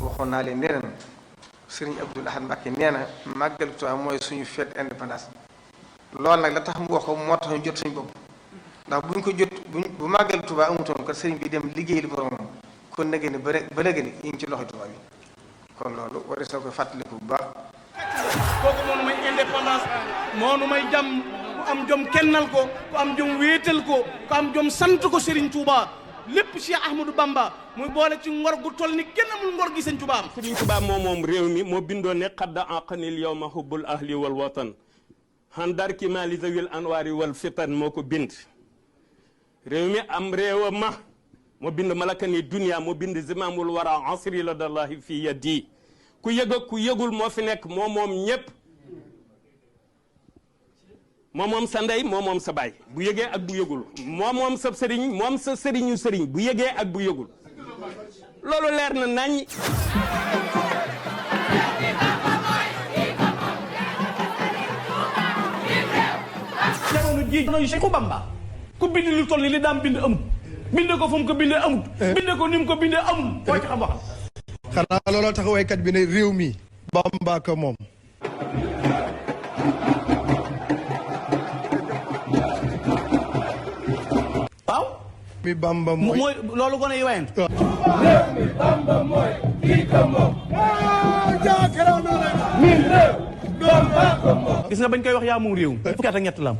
waxoon naa leen nee na Serigne Abdoul Ahad Mbacké nee na màggal Tuubaa mooy suñu fête indépendance loolu nag la tax mu wax ko moo tax ñu jot suñu bopp ndax buñ ko jot bu màggal Tuubaa amutoon kat Serigne bi dem liggéey li boromam kon nag ni ba léegi ni ñu ngi ci loxo Tuubaa bi kon loolu war na ko fàttaliku bu baax. kooku moo nu may indépendance moo nu may jàmm ku am jom kennal ko ku am jom wéetal ko ku am jom sant ko Serigne Touba lépp Cheikh Ahmadou Bamba muy boole ci ngor gu toll ni kenn amul ngor gi Serigne Touba am. Serigne Touba moom réew mi moo bindoon ne xadda aqanil yawma hubbul ahli wal watan handar ki mali zawil anwari wal fitan moo ko bind réew mi am réewa ma moo bind malaka ni dunia moo bind zimamul wara asri la dallahi fi yadi ku yëg ak ku yëgul moo fi nekk moom ñépp moom sa ndey moom sa baay bu yëgee ak bu yëgul moom sa sëriñ moom sa sëriñu sëriñ bu yëgee ak bu yëgul loolu leer na nañ. jamono ji jamono Cheikh Bamba ku bind lu toll ni li daam bind amut bind ko fu mu ko bindee amut bind ko ni mu ko bindee amut foo ci xam waxam. xanaa looloo tax waykat bi ne réew mi Bamba ko moom. waaw. mi Bamba mooy loolu gone yi wayen. réew mi Bamba mooy kii ko moom. jaakaar naa ne. réew doom baa ko moom. gis nga bañ koy wax yaa moom réew mi. fukki at ak ñett la am.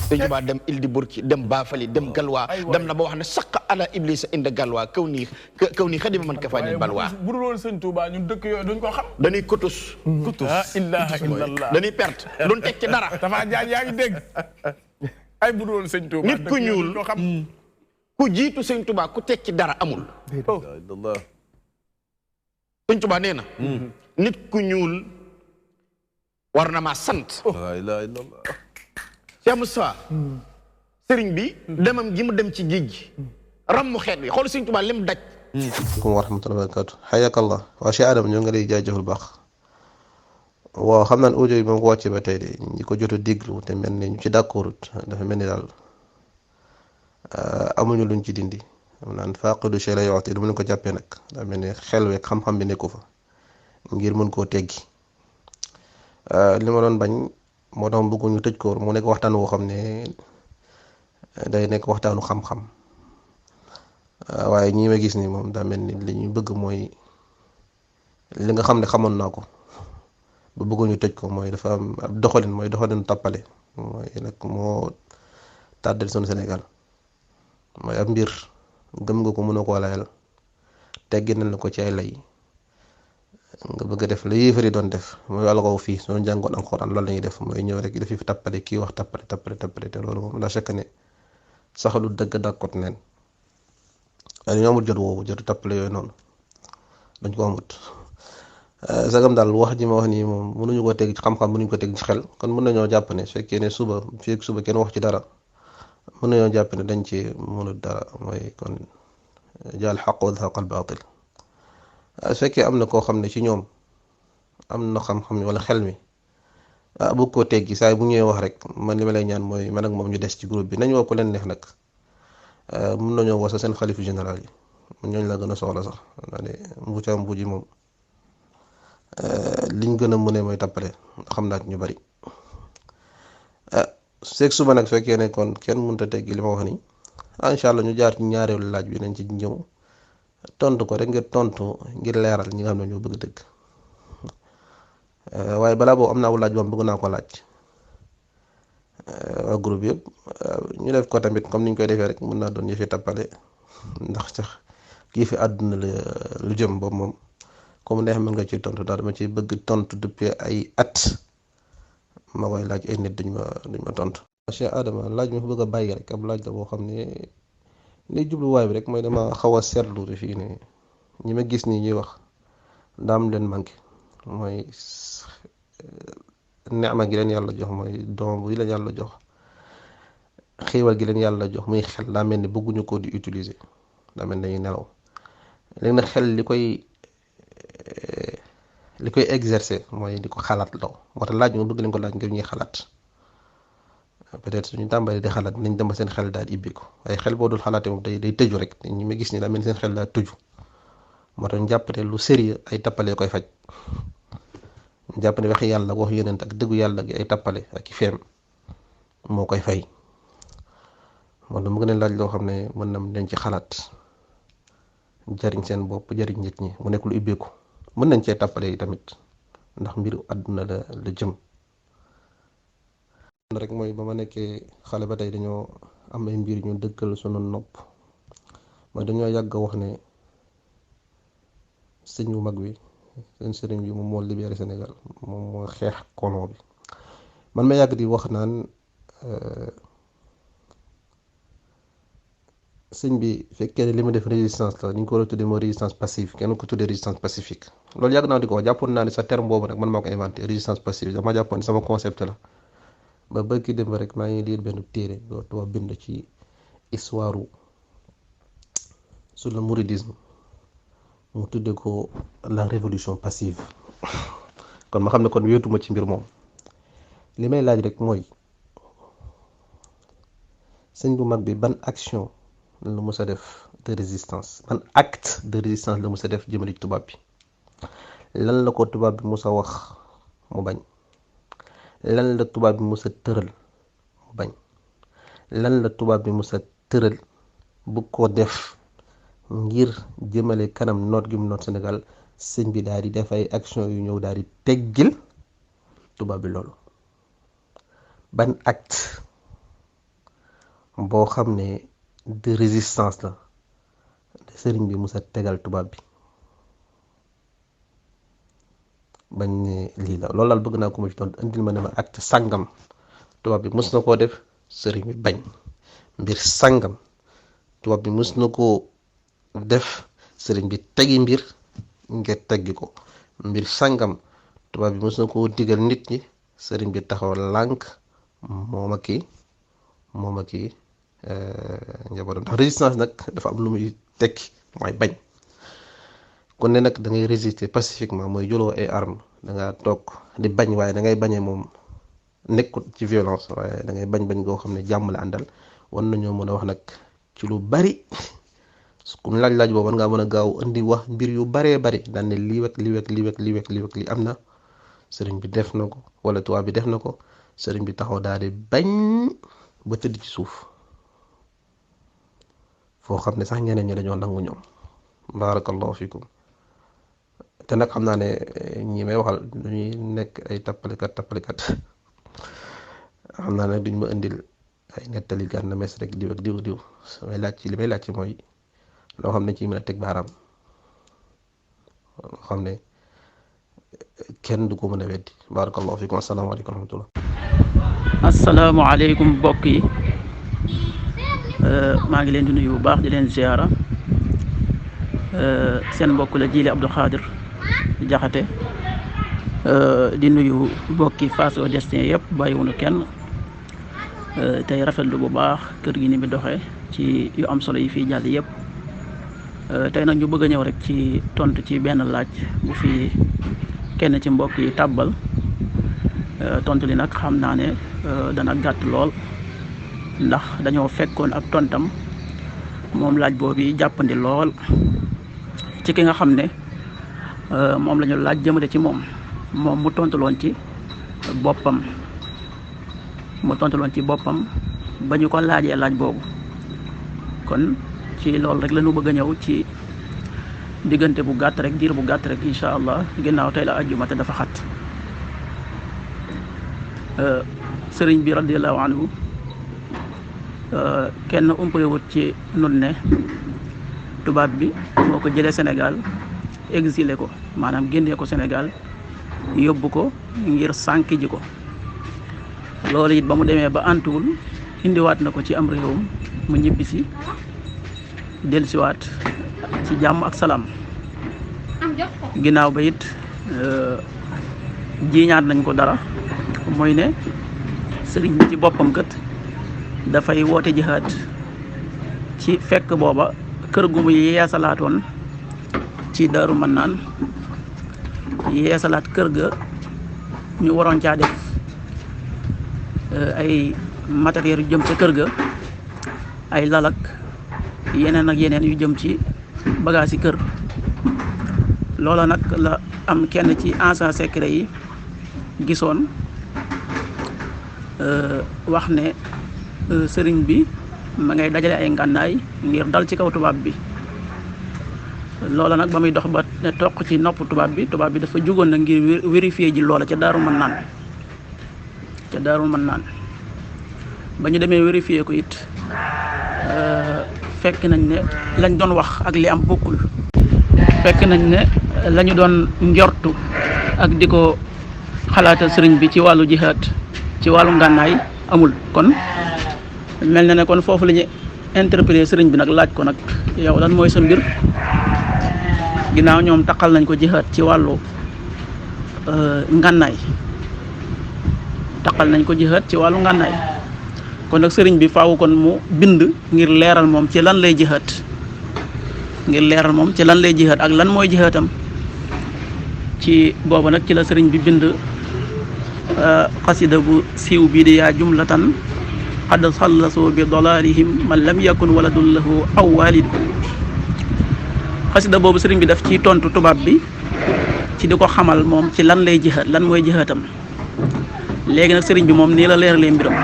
Sëñ Tuubaa dem Ildi Burki dem Baafali dem Galwaa dem na ba wax ne saqa ala iblisa inda Galwaa kaw nii xadima man kafaani balwaa. bu dul woon Sëñ Tuubaa ñun dëkk yooyu duñ ko xam. dañuy kutus. la ilaha illallah. dañuy perte duñ teg ci dara. dafa jaaj yaa ngi dégg ay bu dul woon Sëñ Tuubaa nit ku ñuul ku jiitu Sëñ Tuubaa ku teg ci dara amul. Sëñ Tuubaa nee na. nit ku ñuul war na maa sant. la ilaha illallah. Cheikh Moustapha sëriñ bi demam gi mu dem ci géej gi rammu xeet bi xool Sëriñ Tuubaa lim daj. asalaamaaleykum wa rahmatullahi wa barakaatu xayakallah waa Cheikh Adama ñoo ngi lay jaajëfal baax waaw xam naa ne audio yi ba mu ko wàccee ba tey de ñi ko jot a déglu te mel ni ñu ci d'accord dafa mel ni daal amuñu luñ ci dindi xam naa ne faaqidu shay la yu'ti du mën ko jàppee nag daa mel ni xel weeg xam-xam bi nekku fa ngir mën koo teggi li ma doon bañ. moo tax bëgguñu tëj ko mu nekk waxtaan woo xam ne day nekk waxtaanu xam-xam waaye ñi ma gis ni moom daa mel ni li ñu bëgg mooy li nga xam ne xamoon naa ko ba bëgguñu tëj ko mooy dafa am ab doxalin tappale mooy nag moo tàddal sunu Sénégal mooy ab mbir gëm nga ko mënoo koo layal teggi nañ la ko ci ay lay nga bëgg a def la yéefari doon def mooy wàlla ko fii soo jàngoon alxuraan loolu la ñuy def mooy ñëw rek dafi tappale kii wax tappale te loolu moom la chaque ne saxalu dëgg dàkkot neen waaye dañoo amul jot woowu jotu tappale yooyu noonu dañ ko amut sagam daal wax ji ma wax nii moom mënuñu ko teg ci xam-xam mënuñu ko teg ci xel kon mën nañoo jàpp ne su fekkee ne suba kenn wax ci dara mën nañoo jàpp ne dañ ci mënut dara mooy kon jaal xaq wa zahaqa al baatil su fekkee am na koo xam ne ci ñoom am na xam-xam wala xel mi bëgg koo teggi saa bu ñëwee wax rek man li ma lay ñaan mooy man ak moom ñu des ci groupe bi nañ woo ko leen neex nag mun nañoo wasa seen xalifu général yi ñooñu la gën a soxla sax naa ne mbuuca mbuuji moom liñ gën a mëne mooy tappale xam naa ñu bari seeg suba nag su fekkee ne kon kenn mënut a teggi li ma wax nii incha allah ñu jaar ci ñaareelu laaj bi nañ ci ñëw tontu ko rek ngir tontu ngir leeral ñi nga xam ne ñoo bëgg dëgg waaye balaa boobu am naa wu laaj boobu bëgg naa ko laaj waa groupe yëpp ñu def ko tamit comme ni ñu koy defee rek mën naa doon yëfi tappale ndax sax kii fi àdduna la lu jëm boobu moom comme neex mën nga ci tontu daal dama ci bëgg tontu depuis ay at ma koy laaj ay nit duñ ma tontu. Cheikh Adama laaj ma fa bëgg a bàyyi rek ab laaj la boo xam ne. li jubluwaay bi rek mooy dama xaw a seetlu fii ne ñi ma gis nii ñuy wax daam leen manqué mooy neema gi leen yàlla jox mooy doom bi leen yàlla jox xiiwal gi leen yàlla jox muy xel daa mel ni bëgguñu ko di utiliser daa mel ni dañuy nelaw léegi nag xel li koy exercer mooy di ko xalaat law moo tax laaj bi ma bëgg leen ko laaj ngir ñuy xalaat peut-être suñu tàmbali di xalaat nañ dem ba seen xel daal ibbi ko waaye xel boo dul xalaatee moom day tëju rek ñi ma gis ni daa mel ni seen xel daal tëju moo tax ñu jàpp ne lu sérieux ay tappale koy faj. ñu jàpp ne waxi yàlla wax yonent ak dëggu yàlla gi ay tappale ak i feem moo koy fay. moo tax mu gën a laaj loo xam ne mën na leen ci xalaat jariñ seen bopp jariñ nit ñi mu nekk lu ubbeeku mën nañ cee tappale yi tamit ndax mbiru àdduna la jëm. rek mooy ba ma nekkee xale ba tey dañoo am ay mbir ñu dëggal sunu nopp mooy dañoo yàgg a wax ne sëñ bu mag bi seen sëriñ bi moom moo libéré Sénégal moom moo xeex colon bi. man ma yàgg di wax naan sëñ bi fekkee ne li mu def résistance la ni ñu ko war a tuddee mooy résistance passive kenn ko tuddee résistance pacifique loolu yàgg naa di ko wax jàppoon naa ne sa terme boobu nag man maa ko inventé résistance passive dama jàppoon sama concept la ba bëgg dem rek maa ngi lire benn téere doo bind ci histoire sur le mouridisme mu tuddee ko la révolution passive kon ma xam ne kon wéetuma ci mbir moom li may laaj rek mooy sëñ bu mag bi ban action la mës a def de résistance ban acte de résistance la mës a def jëmale ci tubaab bi lan la ko tubaab bi mës a wax mu bañ lan la tubaab bi mës a tëral mu bañ lan la tubaab bi mës a tëral bu ko def ngir jëmale kanam noot gi mu noot Sénégal sëñ bi daal di def ay action yu ñëw daal di teggil tubaab bi loolu ban acte boo xam ne de résistance la sëriñ bi mës a tegal tubaab bi bañ ne lii la loolu daal bëgg naa ko ma ci doon indil ma ne ma acte sàngam tubaab bi mës na koo def sëriñ bi bañ mbir sàngam tubaab bi mës na koo def sëriñ bi tegi mbir ngir teggi ko mbir sàngam tubaab bi mës na koo digal nit ñi sëriñ bi taxaw lànk moom ak kii njabootam ndax résistance nag dafa am lu muy tekki mooy bañ kon ne nag da ngay résister pacifiquement mooy jëloo ay armes da nga toog di bañ waaye da ngay bañee moom nekkut ci violence waaye da ngay bañ goo xam ne jàmm la àndal wan nañoo mën a wax nag ci lu bari ku laaj boobu war ngaa mën a gaaw indi wax mbir yu baree bari daan ne lii wek lii am na sëriñ bi def na ko wala tubaab bi def na ko sëriñ bi taxaw daal di bañ ba tëdd ci suuf foo xam ne sax ñeneen ñi dañoo nangu ñoom barakallahu fikum te nag xam naa ne ñi may waxal duñuy nekk ay tappalekat xam naa ne duñ ma indil ay nettali Gana Messere rek diw ak diw samay laaj ci li may laaj ci mooy loo xam ne ci mën a teg baaraam loo xam ne kenn du ko mën a weddi barakallahu fikum asalaamaaleykum wa rahmatullah asalaamaaleykum mbokk yi maa ngi leen di nuyu bu baax di leen ziara seen mbokk la Jili Abdou Khadir Jaxate di nuyu mbokki Face au Destin yëpp bàyyiwunu kenn tey rafetlu bu baax kër gi ni mi doxee ci yu am solo yi fii jàll yëpp tey nag ñu bëgg a ñëw rek ci tontu ci benn laaj bu fi kenn ci mbokk yi tàbbal tontu li nag xam naa ne dana gàtt lool ndax dañoo fekkoon ab tontam moom laaj boobu jàppandi lool ci ki nga xam ne moom la ñu laaj jëmale ci moom mu tontuloon ci boppam ba ñu ko laajee laaj boobu kon ci loolu rek la ñu bëgg a ñëw ci diggante bu gàtt rek diir bu gàtt rek incha allah ginnaaw tey la àjjuma te dafa xat sëriñ bi radiallahu anhu kenn umpalewut ci nun ne tubaab bi moo ko jëlee Sénégal exilé ko maanaam génnee ko Sénégal yóbbu ko ngir sànki ji ko loolu it ba mu demee ba antuwul indiwaat na ko ci am réewum mu ñibbisi dellusiwaat ci jàmm ak salaam ginnaaw ba it jiiñaat nañ ko dara mooy ne sëriñ bi ci boppam kat dafay woote jihaad ci fekk booba kër gu mu yeesalaatoon ci Daaru Mannaan yeesalaat kër ga ñu waroon caa def ay matériel yu jëm ca kër ga ay lalak yeneen ak yeneen yu jëm ci bagage yi kër loola nag la am kenn ci agent secret yi gisoon wax ne sëriñ bi ma ngay dajale ay ngànnaay ngir dal ci kaw tubaab bi. loola nag ba muy dox ba ne toq ci nopp tubaab bi dafa jugoon na ngir vérifier ji loola ca Daaru Mannaan ba ñu demee vérifier ko it fekk nañ ne lañ doon wax ak li am bokkul. fekk nañ ne la ñu doon njortu ak di ko xalaatal sëriñ bi ci wàllu jihaad ci wàllu ngànnaay amul. kon mel na ne kon foofu la ñu interpellé sëriñ bi nag laaj ko nag yow lan mooy sa mbir ginnaaw ñoom taqal nañ ko jihaad ci wàllu ngànnaay kon nag sëriñ bi faaw kon mu bind ngir leeral moom ci lan lay jihaad ak lan mooy jihaadam. ci boobu nag ci la sëriñ bi bind xasida bu siiw bii di yaa jumlatan xad xallasu bi dalalihim man lam yakun waladun lahu aw walid. xasida boobu sëriñ bi daf ci tontu tubaab bi ci di ko xamal moom ci lan lay jihaad lan mooy jihaadam. léegi nag sëriñ bi moom nii la leeralee mbiram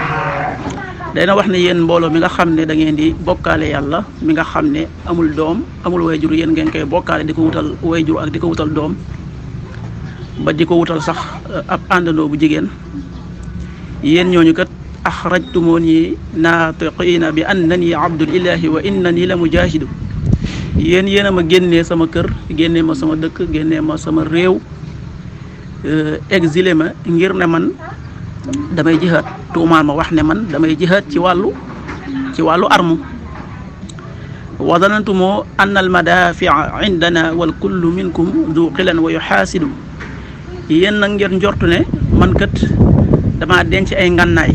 dana wax ne yéen mbooloo mi nga xam ne da ngeen di bokkaale yàlla mi nga xam ne amul doom amul wayjur yéen ngeen koy bokkaale di ko wutal wayjur ak di ko wutal doom ba di ko wutal sax ab àndandoo bu jigéen. yéen ñooñu kat axrajtumuni naatiqiina bi annani abdulillahi wa innani la mujahidu. yéen a ma génnee sama kër génnee ma sama dëkk génnee ma sama réew exilé ma ngir ne man damay jihaad tuumaal ma wax ne man damay jihaad ci wàllu armu. wa danantumoo ann al madafia indana wal kullu minkum du qilan wa yuxaasidu. yéen nag ngeen njortu ne man kat dama denc ay ngànnaay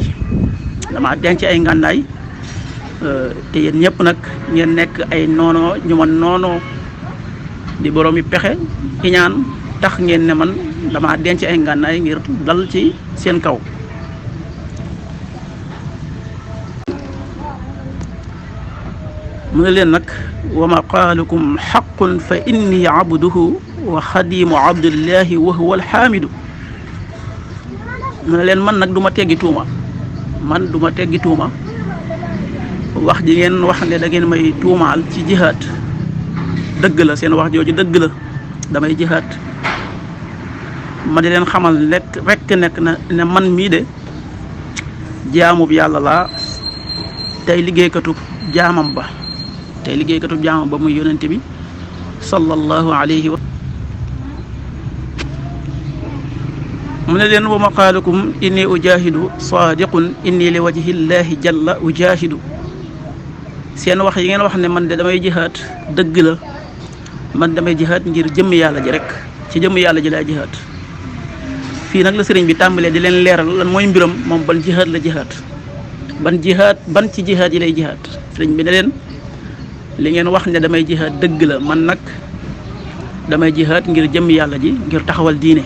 te yéen ñëpp nag ngeen nekk ay noonoo ñu man noonoo di boroomi pexe iñaan tax ngeen ne man dama denc ay ngànnaay ngir dal ci seen kaw. mu ne leen nag wa maqaalukum xaqun fa inni abduhu wa xadimu abdullahi wa huwa alxaamidu. mu ne leen man nag du ma teggi tuuma wax ji ngeen wax ne da ngeen may tuumaal ci jihaad dëgg la seen wax jooju dëgg la damay jihaad ma di leen xamal rekk nekk na ne man mii de jaamub yàlla laa tey liggéeykatub jaamam ba muy yonente bi sallallahu alayhi wa mu ne leen wa maqaalukum inni ujahidu sadiqun inni li wajhi llahi jalla ujahidu. seen wax yi ngeen wax ne man de damay jihaad dëgg la man damay jihaad ngir jëmmi yàlla ji rek ci jëmmi yàlla ji laa jihaad. fii nag la sëriñ bi tàmbalee di leen leeral lan mooy mbiram moom ban jihaad la jihaad ban ci jihaad yi lay jihaad. sëriñ bi ne leen li ngeen wax ne damay jihaad dëgg la man nag damay jihaad ngir jëmmi yàlla ji ngir taxawal diine.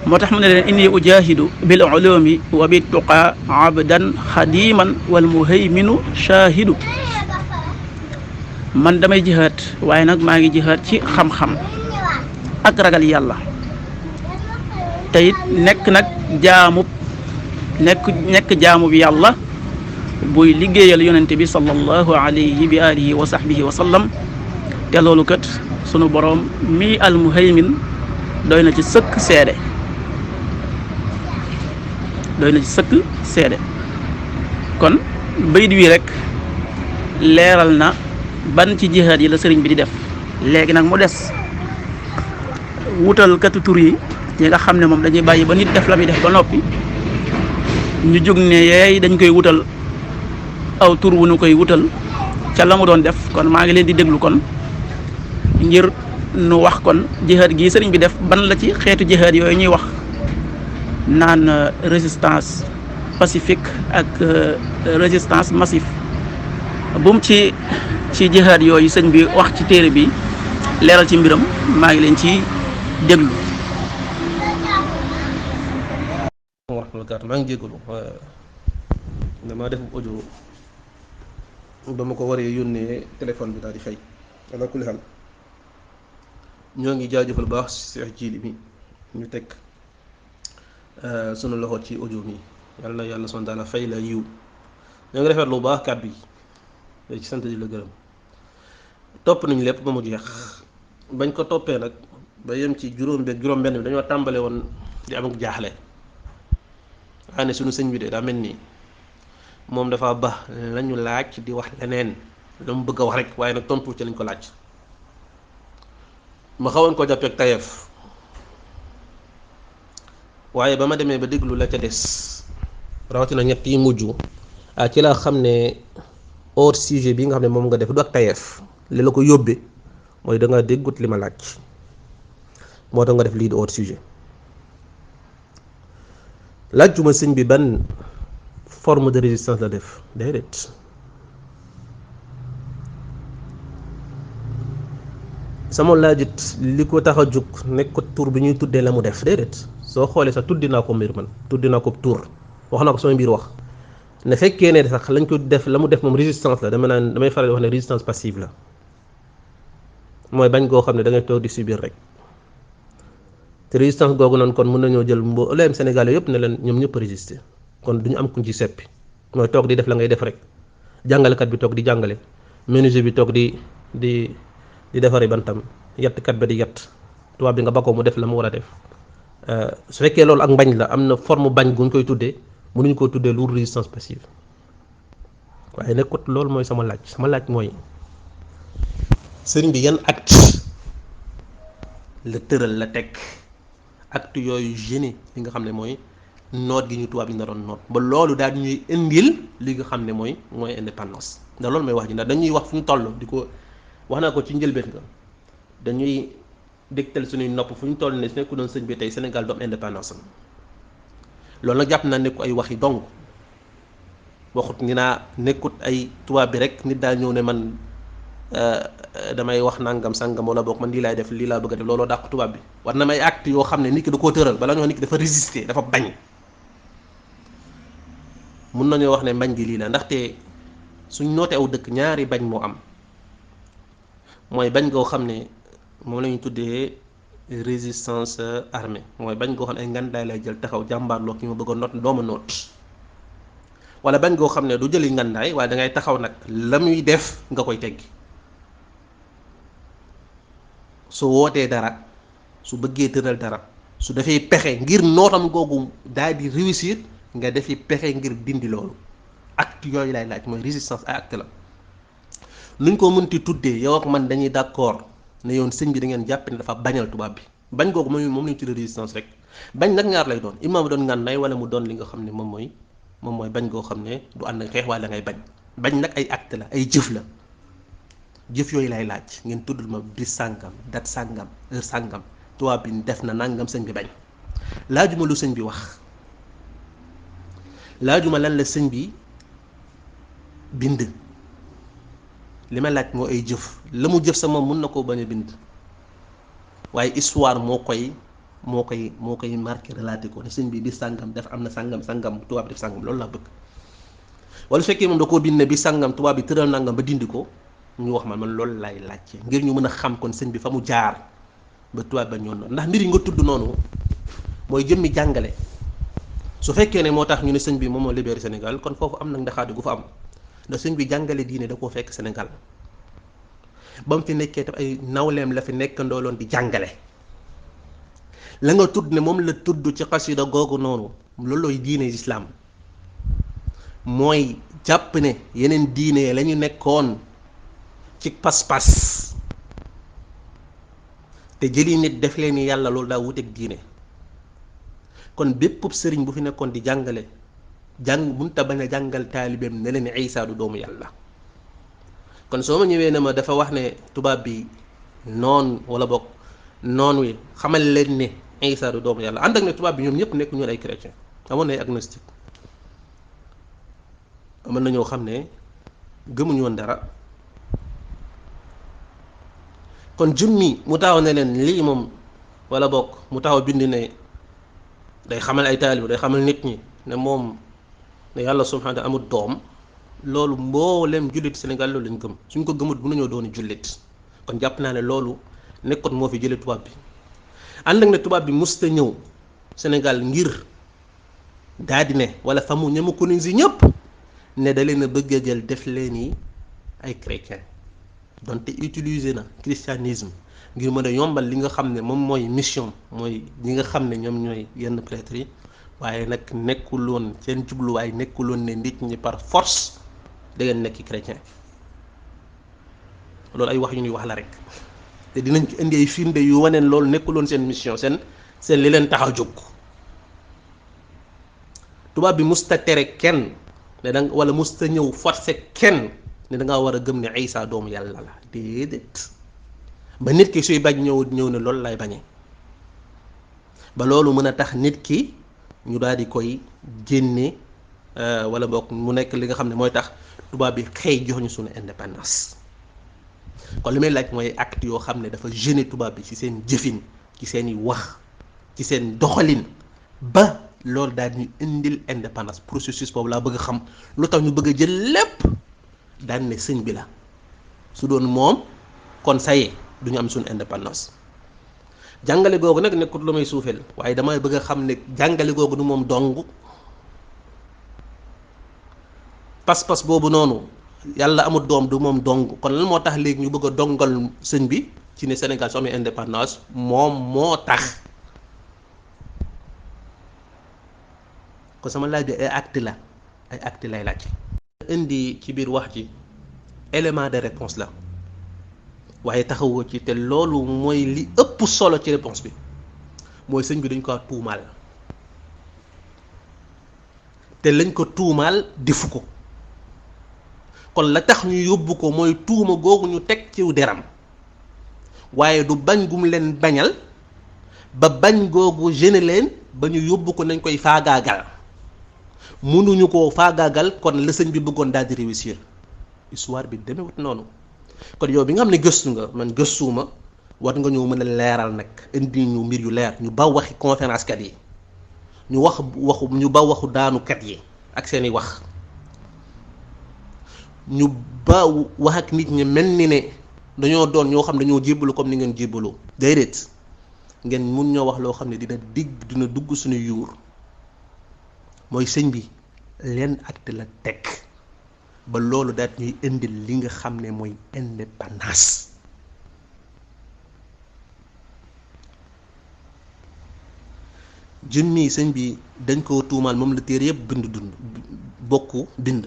moo tax mu ne leen inni ujahidu bil ulumi wa bit tuqa abdan xadiman wal muhayminu shahidu. man damay jihaad waaye nag maa ngi jihaad ci xam-xam ak ragal yàlla te it nekk jaamub yàlla buy liggéeyal yonente bi sallallahu alayhi bi alihi wa sahbihi wa sallam. te loolu kat sunu boroom mi al muhaymin doy na ci sëkk seede kon bayit wi rek leeral na ban ci jihaad yi la sëriñ bi di def. léegi nag mu des wutal katu tur yi nga xam ne moom dañuy bàyyi ba nit def la muy def ba noppi ñu jóg ne yeey dañ koy wutal aw tur wu ñu koy wutal ca la mu doon def. kon maa ngi leen di déglu kon ngir nu wax kon jihaad gi sëriñ bi def ban la ci xeetu jihaad yooyu ñuy wax naan résistance pacifique ak résistance massive bu mu ci jihaad yooyu sëñ bi wax ci téere bi leeral ci mbiram maa ngi leen ci déglu. wa rahmatulah maa ngi jégalu damaa def audio ba ma ko waree yónnee téléphone bi daal di fay ala kulli xaal ñoo ngi jaajëfal bu baax Cheikh Jili mi ñu teg sunu loxo ci audio mi yàlla na yàlla son daala fay la yiw ñoo ngi rafetlu bu baax kàddu yi day ci sant di la gërëm topp nañu lépp ba mu jeex bañ ko toppee nag ba yem ci juróom-benn bi dañoo tàmbale woon di am ak jaaxle waaye ne sunu sëñ bi de daa mel nii moom dafa ba lañu laaj di wax leneen la mu bëgg a wax rek waaye nag tontu ci lañ ko laaj ma xawoon ko jàppeek tayeef waaye ba ma demee ba déglu la ca des rawatina ñett yi mujj ci laa xam ne hors sujet bi nga xam ne moom nga def du ak tayeef li la ko yóbbee mooy da nga déggut li ma laaj moo tax nga def lii di hors sujet laajuma sëñ bi ban forme de résistance la def déedéet sama laajit li ko tax a jóg nekkut tur bi ñuy tuddee la mu def déedéet soo xoolee sax tuddi naa ko mbir man tuddi naa ko tur wax naa ko sama mbir wax ne fekkee ne sax lañ ko def la mu def moom résistance la damay faral di wax ne résistance passive la mooy bañ goo xam ne da ngay toog di subir rek te résistance googu noonu kon mën nañoo jël mbooleem Sénégalais yëpp ne leen ñoom ñëpp résister kon du ñu am kuñ ci seppi mooy toog di def la ngay def rek jàngalekat bi toog di jàngale menuisier bi toog di defari bantam yettkat ba di yett tubaab bi nga bakkoo mu def la mu war a def su fekkee loolu ak mbañ la am na forme bañ guñ koy tuddee mënuñ koo tuddee lu résistance passive waaye nekkut loolu mooy sama laaj mooy sëriñ bi yan acte la tëral la teg acte yooyu génne li nga xam ne mooy noot gi ñu tubaab yi naroon noot ba loolu daal di ñuy indil li nga xam ne mooy indépendance ndax loolu mooy wax ji ndax dañuy wax fu ñu toll di ko wax naa ko ci njëlbeen nga dañuy dégtal suñuy nopp fu ñu toll ne su nekku doon sëñ bi tey Sénégal doom indépendance am loolu nag jàpp naa nekku ay wax yi dong waxut ni naa nekkut ay tubaab bi rek nit daa ñëw ne man damay wax nangam sangam wala boog man lii laay def lii laa bëgg a def looloo dàq tubaab bi war na may acte yoo xam ne nit ki da koo tëral balaa ñoo wax nit ki dafa résister dafa bañ mun nañoo wax ne mbañ gi lii la ndaxte suñ noote aw dëkk ñaari bañ moo am mooy bañ goo xam ne moom la ñuy tuddee résistance armée mooy bañ goo xam ne ay ngandaay lay jël taxaw jàmbaarloo ki ma bëgg a noot dooma noot wala bañ goo xam ne du jëli ngandaay waaye da ngay taxaw nag la muy def nga koy teggi su wootee dara su bëggee tëral dara su defee pexe ngir nootam googu daal di réussir nga defi pexe ngir dindi loolu acte yooyu lay laaj mooy résistance ay acte la nuñ ko mënti tuddee yow ak man dañuy d'accord ne yoon sëñ bi da ngeen jàpp ne dafa bañal tubaab bi bañ googu moom lañu tuddee résistance rek bañ nag ñaar lay doon imma mu doon ngànnaay wala mu doon li nga xam ne moom mooy bañ goo xam ne du ànd ak xeex waaye da ngay bañ nag ay acte la ay jëf la jëf yooyu lay laaj ngeen tuddul ma bis sàngam date sàngam heure sàngam tubaab bi def na nangam sëñ bi bañ laajuma lu sëñ bi wax laajuma lan la sëñ bi bind li ma laaj moo ay jëf la mu jëf sa moom mun na koo bañ a bind waaye histoire moo koy marqué relaté ko ne sëñ bi bis sàngam def am na sàngam tubaab bi def sàngam loolu laa bëgg wala su fekkee moom da koo bind ne bi sàngam tubaab bi tëral nangam ba dindi ko ñu wax man loolu lay laajte ngir ñu mën a xam kon sëñ bi fa mu jaar ba tubaab ba ñoon noonu ndax mbir yi nga tudd noonu mooy jëmmi jàngale su fekkee ne moo tax ñu ne sëñ bi moom moo libéré Sénégal kon foofu am nag ndaxaate gu fa am ndax sëñ bi jàngale diine da koo fekk Sénégal ba mu fi nekkee tam ay nawleem la fi nekkandooloon di jàngale la nga tudd ne moom la tudd ci xasida googu noonu loolooy diine islam mooy jàpp ne yeneen diine la ñu nekkoon ci pas-pas te jëli nit def leen ni yàlla loolu daa wuteeg diine kon bépp sëriñ bu fi nekkoon di jàngale munta bañ a jàngal taalibeem ne leen Isa du doomu yàlla kon soo ma ñëwee ne ma dafa wax ne tubaab bi noon wala boog noon wi xamal leen ne Isa du doomu yàlla ànd ak ne tubaab bi ñoom ñëpp nekk ñu ay chrétien amoon na ay agnostique amoon na ñoo xam ne gëmuñu woon dara kon jummi mu taxaw ne leen lii moom wala boog mu taxaw bind ne day xamal ay taalibe day xamal nit ñi ne moom ne yàlla subhanahu wa ta'ala amul doom loolu mboolem jullit Sénégal loolu lañ gëm suñ ko gëmut bu nañoo dooni jullit kon jàpp naa ne loolu nekkoon moo fi jëlee tubaab bi ànd ak ne tubaab bi musta ñëw Sénégal ngir daa di ne wala fa mu ñama colonisé ñëpp ne da leen a bëgg a jël def leen yi ay chrétien donte utiliser na christianisme ngir mën a yombal li nga xam ne moom mooy mission mooy ñi nga xam ne ñoom ñooy yenn prêtre yi waaye nag nekkuloon seen jubluwaay nekkuloon ne nit ñi par force da ngeen nekk chrétien loolu ay wax yu ñuy wax la rek te dinañ ci indi ay firnde yu waneen loolu nekkuloon seen mission seen li leen tax a jóg tubaab bi musta tere kenn ne danga wala musta ñëw forcé kenn ne da ngaa war a gëm ne Isa doomu yàlla la déedéet ba nit ki suy bañ ñëw ne loolu lay bañee ba loolu mën a tax nit ki ñu daal di koy génne wala boog mu nekk li nga xam ne mooy tax tubaab bi xëy jox ñu suñu indépendance kon li may laaj mooy acte yoo xam ne dafa gêner tubaab bi ci seen jëfin ci seen i wax ci seen doxalin ba loolu daal ñu indil indépendance processus boobu laa bëgg a xam lu tax ñu bëgg a jël lépp daan ne sëñ bi la su doon moom kon sayee du ñu am suñu indépendance jàngale googu nag nekkut lu may suufeel waaye damay bëgg a xam ne jàngale googu du moom dong pas-pas boobu noonu yàlla amul doom du moom dong kon lan moo tax léegi ñu bëgg a dongal sëñ bi ci ne Sénégal soo amee indépendance moom moo tax kon sama laaj bi ay acte lay laaj indi ci biir wax ji élément de réponse la waaye taxawoo ci te loolu mooy li ëpp solo ci réponse bi mooy sëñ bi dañ ko tuumaal te lañ ko tuumaal defu ko kon la tax ñu yóbbu ko mooy tuuma googu ñu teg ciw deram waaye du bañ gum leen bañal ba bañ googu gêné leen ba ñu yóbbu ko nañ koy faagaagal mënuñu koo faagaagal kon la sëñ bi bëggoon daal di réussir histoire bi demewut noonu kon yow bi nga xam ne gëstu nga man gëstuuma war nga ñëw mën a leeral nag indi ñu mbir yu leer ñu ba waxi conférence kat yi ñu ba waxu daanukat yi ak seeni wax ñu ba wax ak nit ñi mel ni ne dañoo doon ñoo xam dañoo jébbalu comme ni ngeen jébbaloo déedéet ngeen mun ñoo wax loo xam ne dina dugg suñu yuur mooy sëñ bi leen acte la teg ba loolu daal ñuy indil li nga xam ne mooy indépendance jëmmi sëñ bi dañ koo tuumaal moom la téere yëpp bind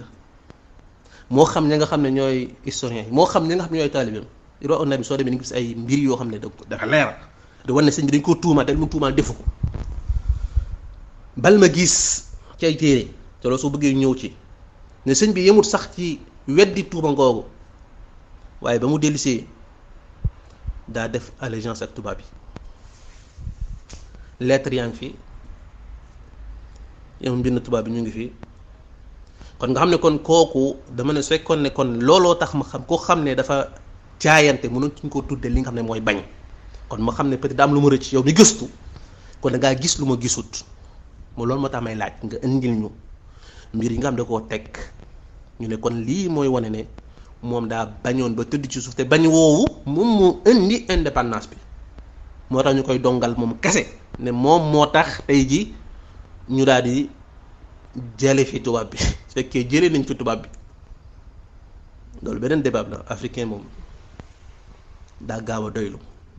moo xam ña nga xam ne ñooy historiens yi moo xam ña nga xam ne ñooy taalibeem ro na bi soo demee ni ngi gis ay mbir yoo xam ne dafa leer da war ne sëñ bi dañ koo tuumaal te mu tuumaal defu ko bal ma gis ci ay téere te loolu soo bëggee ñëw ci ne sëñ bi yemut sax ci weddi tuuma ngoogu waaye ba mu dellusee daa def allégeance ak tubaab bi lettre yaa ngi fi yow mbind tubaab bi ñu ngi fi kon nga xam ne kon kooku dama ne su fekkoon ne kon looloo tax ma xam koo xam ne dafa jaayante mënoon suñ ko tudde li nga xam ne mooy bañ kon ma xam ne peut-être daa am lu ma rëcc yow mi gëstu kon da ngaa gis lu ma gisut moo loolu moo tax may laaj nga indil ñu mbir yi nga xam ne koo teg ñu ne kon lii mooy wane ne moom daa bañoon ba tëdd ci suuf te bañ woowu moom mu indi indépendance bi moo tax ñu koy dongal moom kese ne moom moo tax tey ji ñu daal di jële fi tubaab bi su fekkee jëlee nañ fi tubaab bi loolu beneen débat la africain moom daa gaaw a doylu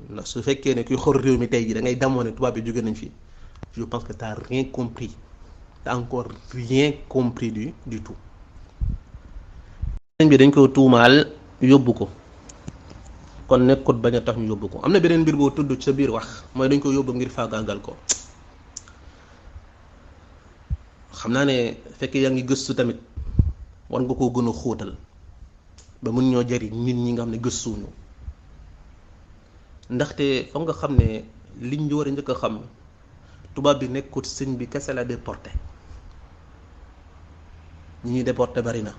ndax su fekkee ne kuy xor réew mi tey ji da ngay demoon ne tubaab bi jóge nañ fi je pense que t'as rien compris t'as encore rien compris du tout sëñ bi dañ ko tuumaal yóbbu ko kon nekkut bañ a tax ñu yóbbu ko am na beneen mbir boo tudd ci sa biir wax mooy dañ ko yóbbu ngir faagaagal ko xam naa ne fekk yaa ngi gëstu tamit war nga koo gën a xóotal ba mun ñoo jariñ nit ñi nga xam ne gëstuñu ndaxte foog nga xam ne liñ ñu war a njëkk a xam tubaab bi nekkut sëñ bi kese la déporté ñi ñuy déporté bari na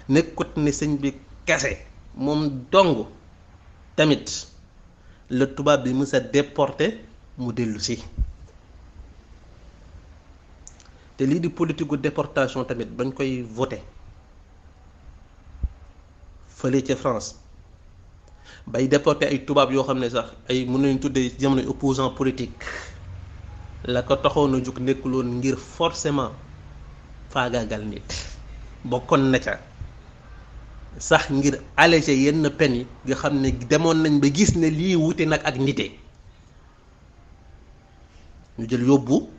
nekkut ne sëñ bi kese moom dong tamit la tubaab bi mës a déporté mu dellu si te lii di politique gu déportation tamit bañ koy voté fële ca France bay déporté ay tubaab yoo xam ne sax ay mën nañu tuddee jamono opposant politique la ko taxoon a jug nekkuloon ngir forcément faagaagal nit bokkoon na ca sax ngir alléger yenn peine yi nga xam ne demoon nañ ba gis ne lii wute nag ak nite ñu jël yóbbu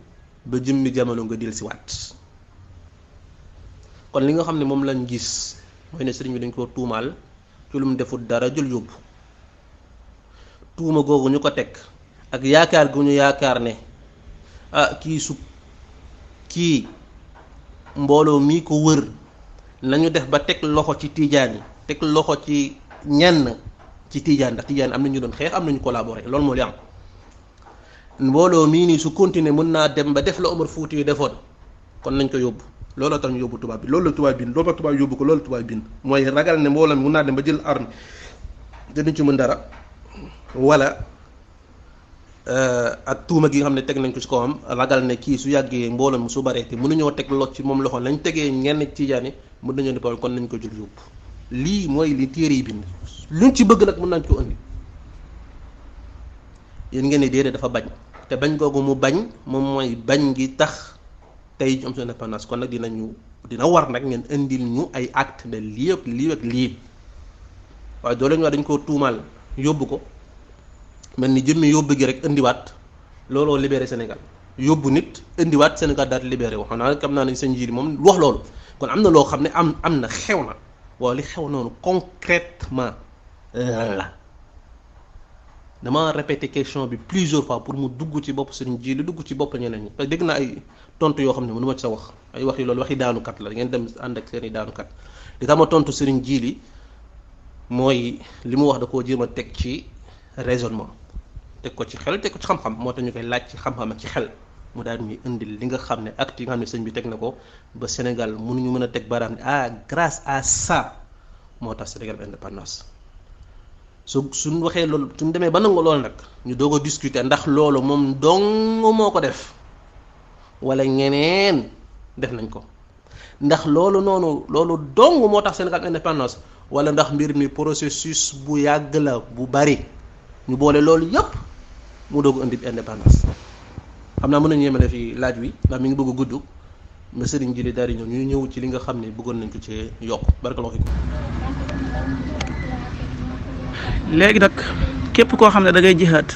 ba jëmmi jamono nga dil si waat kon li nga xam ne moom lañ gis mooy ne sëriñ bi dañ koo tuumaal ci lu mu deful dara jël yóbbu tuuma googu ñu ko teg ak yaakaar gu ñu yaakaar ne kii mbooloo mii ko wër nañu def ba teg loxo ci tiijaan yi teg loxo ci ñenn ci tiijaan ndax tiijaan am na ñu doon xeex am nañu collaboré loolu moo li am mbooloo mii nii su continuer mën naa dem ba def la Omar Fouti yu defoon kon nañ ko yóbbu looloo tax ñu yóbbu tubaab bi loolu la tubaab bind loolu la tubaab yóbbu ko loolu la tubaab bind mooy ragal ne mbooloo mi mën naa dem ba jël arme dinañ ci mën dara wala ak tuuma gi nga xam ne teg nañ ko ci kawam ragal ne kii su yàggee mbooloo mi su baree te mënuñoo teg lot ci moom loxo lañ tegee ñenn tiijaan yi mën nañoo di kon nañ ko jël yóbbu lii mooy li téere yi bind luñ ci bëgg nag mën nañ ko indi yéen ngeen ne déedéet dafa bañ te bañ googu mu bañ moom mooy bañ gi tax tey ñu am seen indépendance kon nag dina war nag ngeen indil ñu ay acte de lii ak lii ak lii waaye doo leen wax dañ koo tuumaal yóbbu ko mel ni jëmmi yóbbu gi rek indiwaat looloo libéré Sénégal yóbbu nit indiwaat Sénégal daal libéré wax naa xam naa ne sëñ ji moom wax loolu kon am na loo xam ne am na xew na waaw li xew noonu concrètement lan la dama répété question bi plusieurs fois pour mu dugg ci bopp sëriñ ji li dugg ci bopp ñeneen ñi parce que dégg naa ay tontu yoo xam ne mënu ma ci sa wax ay wax yi loolu waxi daanukat la ngeen dem ànd ak seen i daanukat li tax ma tontu sëriñ ji li mooy li mu wax da koo jéem a teg ci raisonnement teg ko ci xel teg ko ci xam-xam moo tax ñu koy laaj ci xam-xam ak ci xel mu daal ñuy indil li nga xam ne acte yi nga xam ne sëñ bi teg na ko ba Sénégal mënuñu mën a teg baaraam ne grâce à ça moo tax Sénégal bi indépendance suñ waxee loolu suñ demee ba nangu loolu nag ñu doog a discuter ndax loolu moom dong moo ko def wala ñeneen def nañ ko ndax loolu noonu loolu dong moo tax Sénégal indépendance wala ndax mbir mi processus bu yàgg la bu bari ñu boole loolu yépp mu doog indi indépendance xam naa mën nañu yemale fi laaj wi ndax mi ngi bëgg a gudd ma sëriñ ji li daal di ñëw ñu ñëw ci li nga xam ne bëggoon nañ ko ci yokk barakallahu fikum. léegi nag képp koo xam ne da ngay jihaad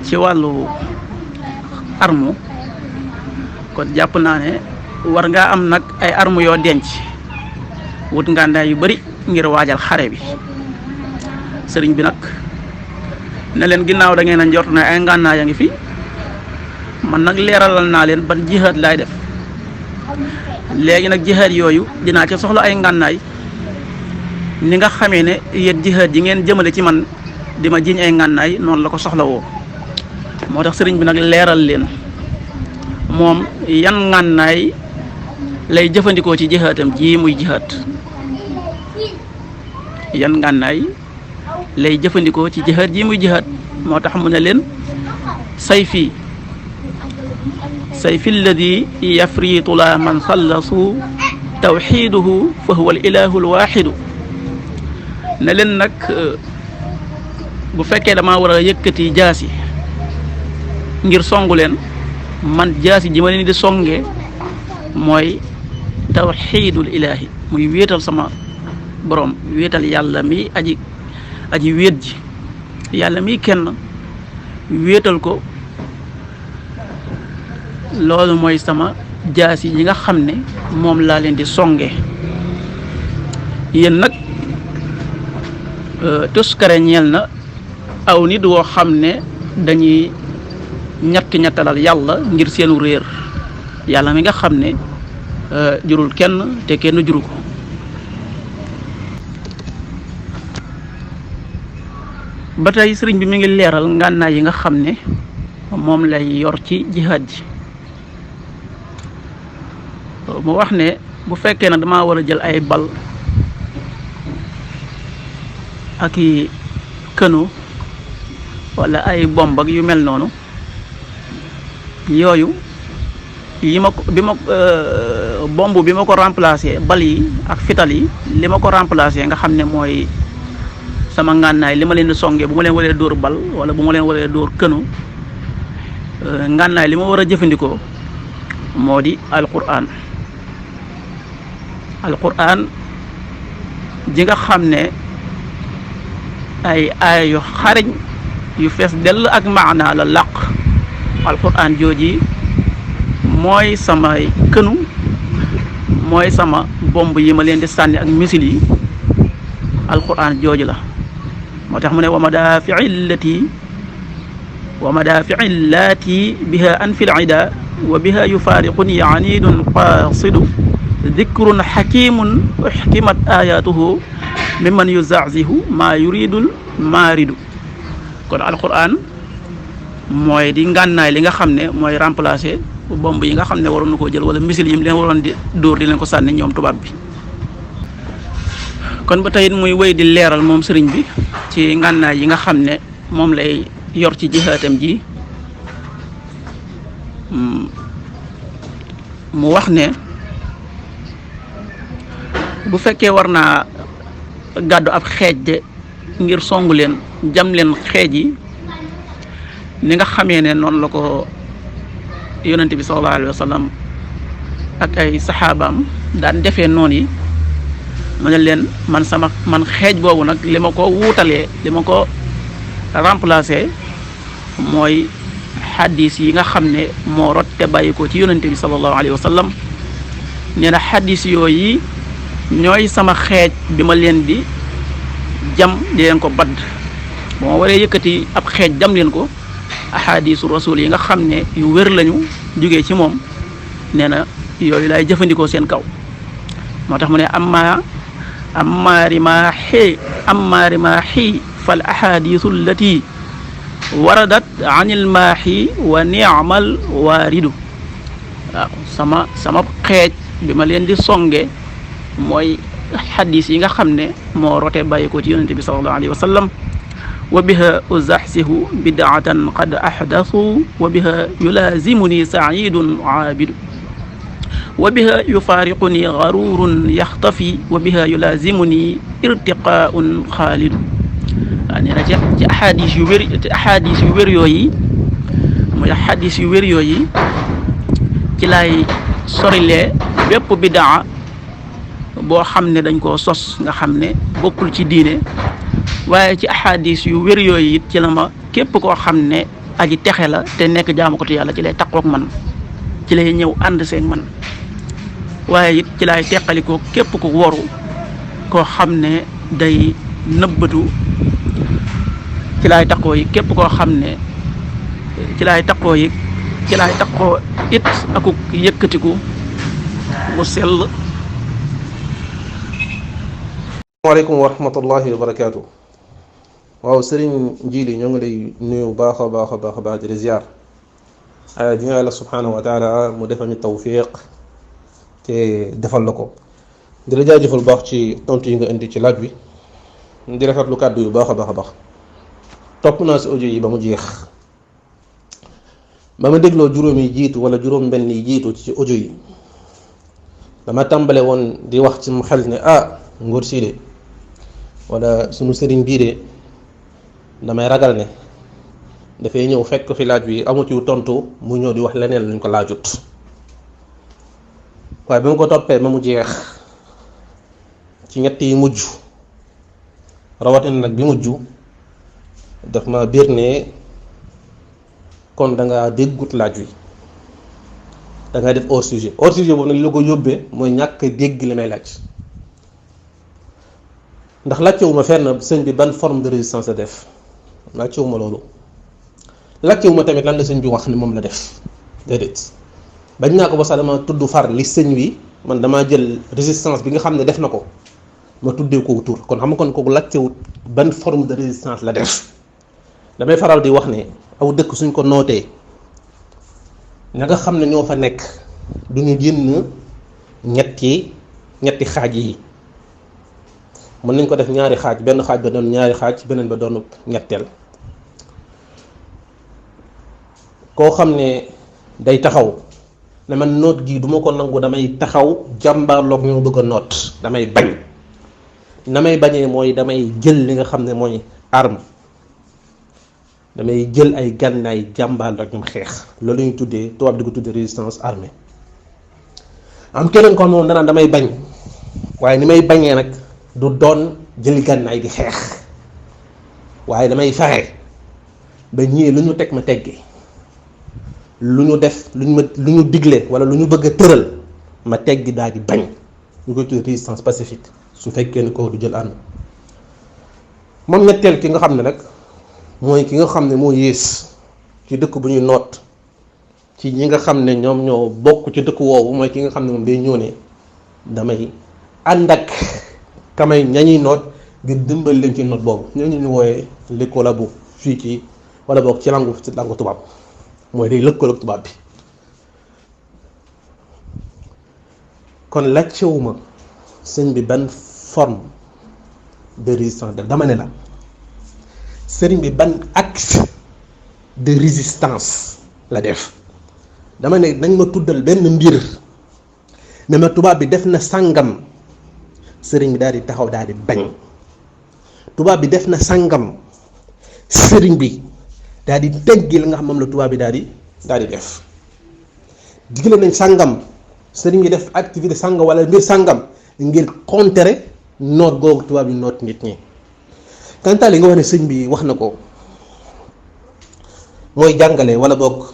ci wàllu arme kon jàpp naa ne war ngaa am nag ay arme yoo denc wut ngàndaay yu bari ngir waajal xare bi sëriñ bi nag ne leen ginnaaw da ngeen a njort ne ay ngànnaay a ngi fi man nag leeralal naa leen ban jihaad laay def léegi nag jihaad yooyu dinaa ci soxla ay ngànnaay ni nga xamee ne yéen jihaad yi ngeen jëmale ci man di ma jiñ ay ngànnaay noonu la ko soxla woo moo tax sëriñ bi nag leeral leen moom yan ngànnaay lay jëfandikoo ci jihaadam ji muy jihaad yan ngànnaay lay jëfandikoo ci jihaad ji muy jihaad moo tax mu ne leen sayfi alladi yafriitu la man sallasu tawxiiduhu fa huwa al ilahu alwaxidu ne leen nag bu fekkee damaa war a yëkkati jaasi ngir songu leen man jaasi ji ma leen di songee mooy tawxiidul ilaahi muy wéetal sama borom wéetal yàlla mi aji wéet ji yàlla mi kenn wéetal ko loolu mooy sama jaasi yi nga xam ne moom laa leen di songe yéen nag tuskare ñeel na aw nit woo xam ne dañuy ñettalal yàlla ngir seenu réer yàlla mi nga xam ne jurul kenn te kenn juru ko ba tey sëriñ bi mi ngi leeral ngànnaay yi nga xam ne moom lay yor ci jihaad ji mu wax ne bu fekkee ne damaa war a jël ay bal ak i kënu wala ay bomb ak yu mel noonu yooyu yi ma ko bomb bi ma ko remplacer bal yi ak fital yi li ma ko remplacer nga xam ne mooy sama ngànnaay li ma leen di songee bu ma leen waree dóor bal wala bu ma leen waree dóor kënu ngànnaay li ma war a jëfandikoo moo di alquran ji nga xam ne ay aaya yu xariñ yu fees dell ak maanaa la làq alquran jooji mooy samay kënu mooy sama bomb yi ma leen di sànni ak misil yi alquran jooju la moo tax mu ne wa madaafi'i llaati biha anfil ida wa biha yufaariquni anidun qaasidu dikrun xakimun uxkimat ayatuhu mimman yuzazihu maa yuridul maaridu kon alquran mooy di ngànnaay li nga xam ne mooy remplacer bomb yi nga xam ne waroon na koo jël wala misil yi mu leen waroon di dóor di leen ko sànni ñoom tubaab bi. kon ba tey muy wéy di leeral moom sëriñ bi ci ngànnaay yi nga xam ne moom lay yor ci jihaatam ji mu wax ne bu fekkee war naa gàddu ab xeej de ngir songu leen jam leen xeej yi ni nga xamee ne noonu la ko yonente bi sallallahu alayhi wa sallam ak ay saxaabaam daan defee noonu yi mu ne leen man xeej boobu nag li ma ko wuutalee li ma ko remplacer mooy xaddis yi nga xam ne moo rot te bàyyi ko ci yonente bi sallallahu alayhi wa sallam nee na xaddis yooyu ñooy sama xeej bi ma leen di jam di leen ko badd ba ma waree yëkkati ab xeej jam leen ko ahadisu rasul yi nga xam ne yu wér lañu jógee ci moom nee na yooyu laay jëfandikoo seen kaw moo tax mu ne ammaari maaxi fal ahadisu allati waradat anil maaxi wa ni'mal waaridu waaw sama xeej bi ma leen di songe mooy xadis yi nga xam ne moo rote bàyyi ko ci yonente bi sallallahu alayhi wa sallam wa biha uzaxsihu bidaatan qad axdasu wa biha yulaazimuni saidun aabidu wa biha yufaariquni garurun yaxtafi wa biha yulaazimuni irtiqaaun xaalidu waaw nee na ci ahadis yu wér yooyu muy ahadis yu wér yooyu ci laay sorilee bépp bidaa boo xam ne dañ koo sos nga xam ne bokkul ci diine waaye ci ahadis yu wér yooyu it ci la ma képp koo xam ne aji texe la te nekk jaamu ko te yàlla ci lay taqoog man ci lay ñëw ànd seeg man waaye it ci lay teqalikoo képp ku woru koo xam ne day nëbbatu ci lay taqoo yi képp koo xam ne ci lay taqoo it akuk yëkkatiku mu sell. waaleykum wa rahmatullahi wa barakaatu. waaw sëriñ Jili ñoo ngi lay nuyu baax a baax a baax a baax di la ziar di ñaan Yàlla subhanahu wa taala mu defal ñu tawfiq te defal la ko di la jaajëfal baax ci tontu yi nga indi ci laaj bi di rafetlu kàddu yu baax a baax a baax topp naa si audio yi ba mu jeex ba ma dégloo juróom yi jiitu wala juróom benn yi jiitu ci audio yi dama tàmbale woon di wax ci mu xel ne ngóor sii de wala sunu sëriñ bii de damay ragal ne dafay ñëw fekk fi laaj bi amu ci tontu mu ñëw di wax leneen luñ ko laajut waaye ba mu ko toppee ma mu jeex ci ñett yi mujj rawatina nag bi mujj daf ma biir ne kon danga déggut laaj wi dangay def hors sujet boobu nag li la ko yóbbee mooy ñàkk dégg li may laaj ndax laajtewuma fenn sëñ bi ban forme de résistance la def laajtewuma loolu laajtewuma tamit lan la sëñ bi wax ni moom la def déedéet bañ naa ko ba sax dama tudd far li sëñ wi man damaa jël résistance bi nga xam ne def na ko ma tuddee ko tur kon xam nga kon kooku laajtewut ban forme de résistance la def damay faral di wax ne aw dëkk suñ ko nootee ña nga xam ne ñoo fa nekk du ñu génn ñetti xaaj yi mën nañ ko def ñaari xaaj benn xaaj ba doon ñaari xaaj beneen ba doon ñetteel koo xam ne day taxaw ne man noot gi duma ko nangu damay taxaw jàmbaarloog ñoo bëgg a noot damay bañ na may bañee mooy damay jël li nga xam ne mooy arme, damay jël ay gànnaay jàmbaal rek ñu xeex. loolu ñu tuddee tubaab di ko tuddee résistance armée. am keneen kon moom danaan damay bañ, waaye ni may bañee nag du doon jël gànnaay di xeex, waaye damay fexe ba ñii lu ñu teg ma teggi, lu ñu def lu ñu digle wala lu ñu bëgg a tëral ma teggi daal di bañ. ñu koy tuddee résistance pacifique su fekkee ni ko du jël ànd. moom ñetteel ki nga xam ne nag mooy ki nga xam ne moo yées ci dëkk bu ñuy noot, ci ñi nga xam ne ñoom ñoo bokk ci dëkk woowu, mooy ki nga xam ne moom day ñëw ne damay ànd ak kamay ñañuy noot ngir dimbal leen ci noot boobu. ñooñu ñu wooyee les collabos fii ci wala boog ci langue tubaab, mooy day lëkkaloo ak tubaab bi. kon laajtewuma sëñ bi ban forme de résistance dama ne la sëriñ bi ban acte de résistance la def. dama ne nañ ma tuddal benn mbir ne ma tubaab bi def na sàngam, sëriñ bi daal di taxaw daal di bañ. tubaab bi def na sàngam, sëriñ bi daal di teggi li nga xam moom la tubaab bi daal di def. digle nañ sàngam, sëriñ bi def activité sàngam wala mbir sàngam ngir contrer noot googu tubaab yi noot nit ñi. kantaal yi nga wax ne sëñ bi wax na ko mooy jàngale wala boog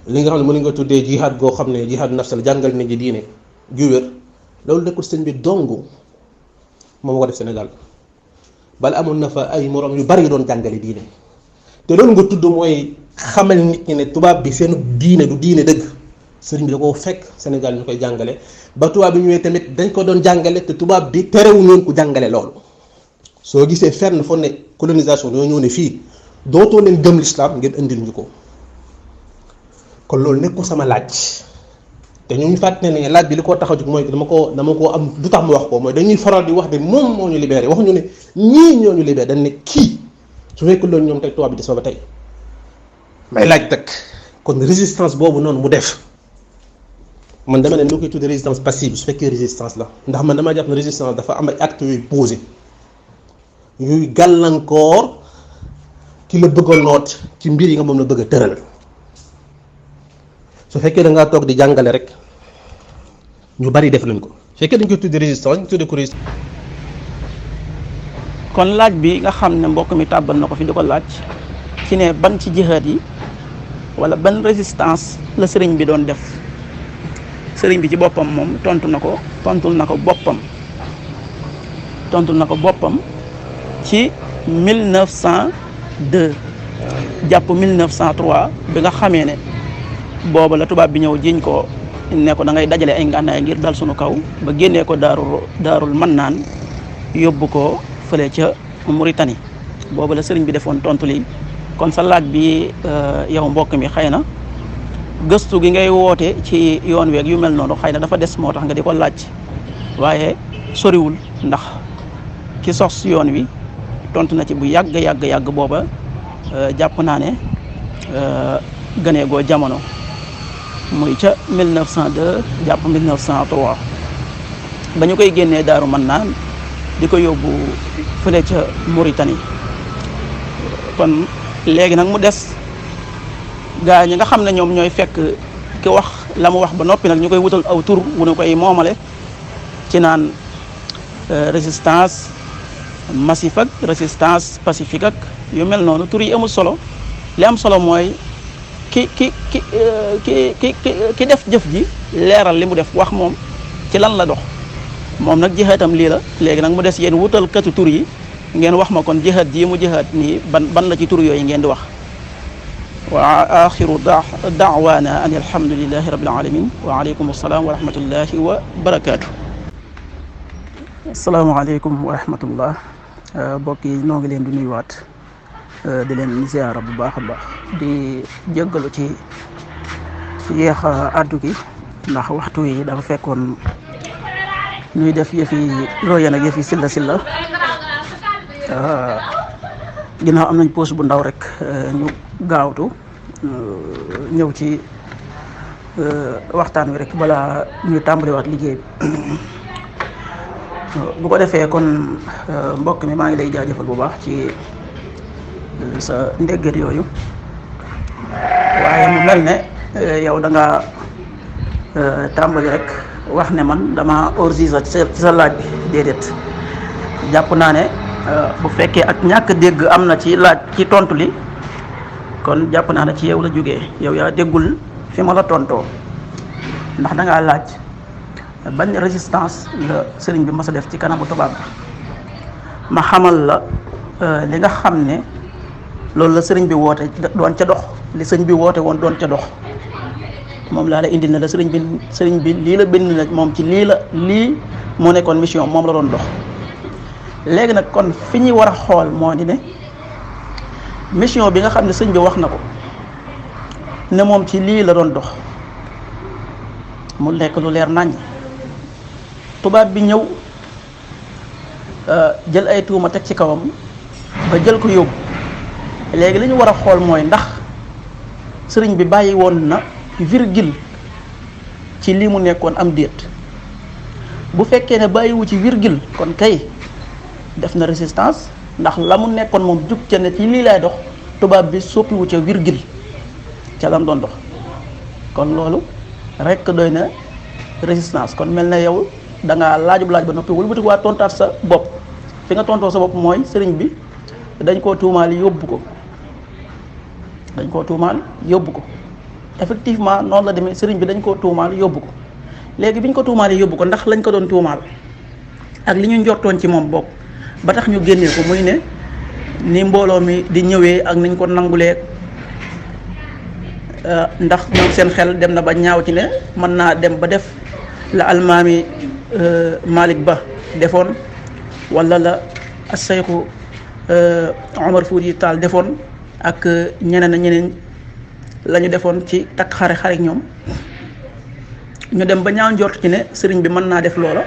li nga xam ne mën nga tuddee jihaad goo xam ne jihaad nafs la, jàngal nit ñi diine ju wér. loolu nekkul sëñ bi dong moom ko def Sénégal, bala amoon na fa ay moroom yu bari yu doon jàngale diine. te loolu nga tudd mooy xamal nit ñi ne tubaab bi seen diine du diine dëgg. sëriñ bi da koo fekk Sénégal ñu koy jàngale ba tubaab bi ñëwee tamit dañ ko doon jàngale te tubaab bi terewu ñoon ku jàngale loolu. soo gisee fenn foo ne colonisation ñoo ñëw ne fii dootoo leen gëm l'islam ngeen indil ñu ko. kon loolu nekkul sama laaj, te ñu fàtte ne laaj bi li ko tax a jóg mooy dama koo am du tax mu wax ko mooy dañuy faral di wax ne moom moo ñu libéré, waxuñu ne ñii ñoo ñu libéré, dañ ne kii su fekkee loolu ñoom tey tubaab bi des ba tey. may laaj dëkk kon résistance boobu noonu mu def. man dama ne lu koy tuddee résistance passive su fekkee résistance la, ndax man dama jàpp ne résistance dafa am ay actes yooyu posé yuy gàllankoor ki la bëgg a noot ci mbir yi nga moom la bëgg a tëral. su fekkee da ngaa toog di jàngale rek ñu bari def nañ ko, su fekkee dañ koy tuddee résistance ñu tuddee ko résistance. kon laaj bi nga xam ne mbokk mi tàbbal na ko fi di ko laaj ci ne ban ci jihaad yi wala ban résistance la sëriñ bi doon def. sëriñ bi ci boppam moom tontul na ko boppam ci 1902 jàpp 1903 bi nga xamee ne booba la tubaab bi ñëw jiñ ko ne ko da ngay dajale ay ngànnaay ngir dal sunu kaw ba génnee ko daarul mannaan yóbbu ko fële ca Mauritanie. booba la sëriñ bi defoon tontu li. kon sa laaj bi yow mbokk mi xëy na gëstu gi ngay woote ci yoon weeg yu mel noonu xëy na dafa des moo tax nga di ko laaj, waaye soriwul ndax ki sos yoon wi tontu na ci bu yàgg booba jàpp naa ne gënee goo jamono muy ca 1902 jàpp 1903 ba ñu koy génnee daaru mën naan di ko yóbbu fële ca Mauritanie. kon léegi nag mu des gaa ñi nga xam ne ñoom ñooy fekk ki wax la mu wax ba noppi nag ñu koy wutal aw tur wu ñu koy moomale ci naan résistance massive ak résistance pacifique ak yu mel noonu. tur yi amul solo, li am solo mooy ki def jëf ji leeral li mu def, wax moom ci lan la dox. moom nag jihaadam lii la. léegi nag mu des yéen wutal katu tur yi ngeen wax ma kon jihaad ji mu jihaad nii ban la ci tur yooyu ngeen di wax. wa axiru daawaana an alhamdulillahi rabbil alamin wa aleykum assalaam wa rahmatullahi wa barakaatu. asalaamaaleykum wa rahmatullah. mbokk yi noo ngi leen di nuyuwaat di leen ziara bu baax a baax di jéggalu ci yéex a àddu gi ndax waxtu yi dafa fekkoon ñuy def yëfi roya nag yëfi silla ginnaaw am nañ pause bu ndaw rek ñu gaawtu ñëw ci waxtaan wi rek balaa ñuy tàmbaliwaat liggéey bi bu ko defee kon mbokk mi maa ngi lay jaajëfal bu baax ci sa ndéggat yooyu waaye mu mel ne yow da nga tàmbali rek wax ne man dama hors-jeu ci sa laaj bi déedéet jàpp naa ne bu fekkee ak ñàkk dégg am na ci laaj ci tontu li kon jàpp naa ne ci yow la jógee yow yaa déggul fi ma la tontoo ndax da ngaa laaj ban résistance la sëriñ bi mas a def ci kanamu tubaab bi ma xamal la li nga xam ne loolu la sëriñ bi woote doon ca dox li sëriñ bi woote woon doon ca dox moom laa la indil na la sëriñ bi lii la bind na moom ci lii moo nekkoon mission moom la doon dox léegi nag kon fi ñuy war a xool moo di ne mission bi nga xam ne sëriñ bi wax na ko ne moom ci lii la doon dox mu nekk lu leer naññ tubaab bi ñëw jël ay tuuma teg ci kawam ba jël ko yóbbu léegi li ñu war a xool mooy ndax sëriñ bi bàyyi woon na virgule ci lii mu nekkoon am déet bu fekkee ne bàyyiwu ci virgule kon kay def na résistance ndax la mu nekkoon moom jug ca ne ci lii lay dox tubaab bi soppiwu ca virgule ca lam doon dox kon loolu rekk doy na résistance kon mel na yow da ngaa laajub laaj ba noppi wëlbati waa tontaat sa bopp fi nga tontoo sa bopp mooy sëriñ bi dañ koo tuumaal yóbbu ko effectivement noonu la demee sëriñ bi dañ koo tuumaal yóbbu ko léegi bi ñu ko tuumaalee yóbbu ko ndax lañ ko doon tuumaal ak li ñu njortoon ci moom bokk ba tax ñu génnee ko muy ne ni mbooloo mi di ñëwee ak nañ ko nangulee ndax ñoom seen xel dem na ba ñaaw ci ne mën naa dem ba def la almaami Malick Ba defoon wala la Seyxu Omar Fouti Tall defoon ak ñeneen la ñu defoon ci takk xare ak ñoom ñu dem ba ñaaw njort ci ne sëriñ bi mën naa def loola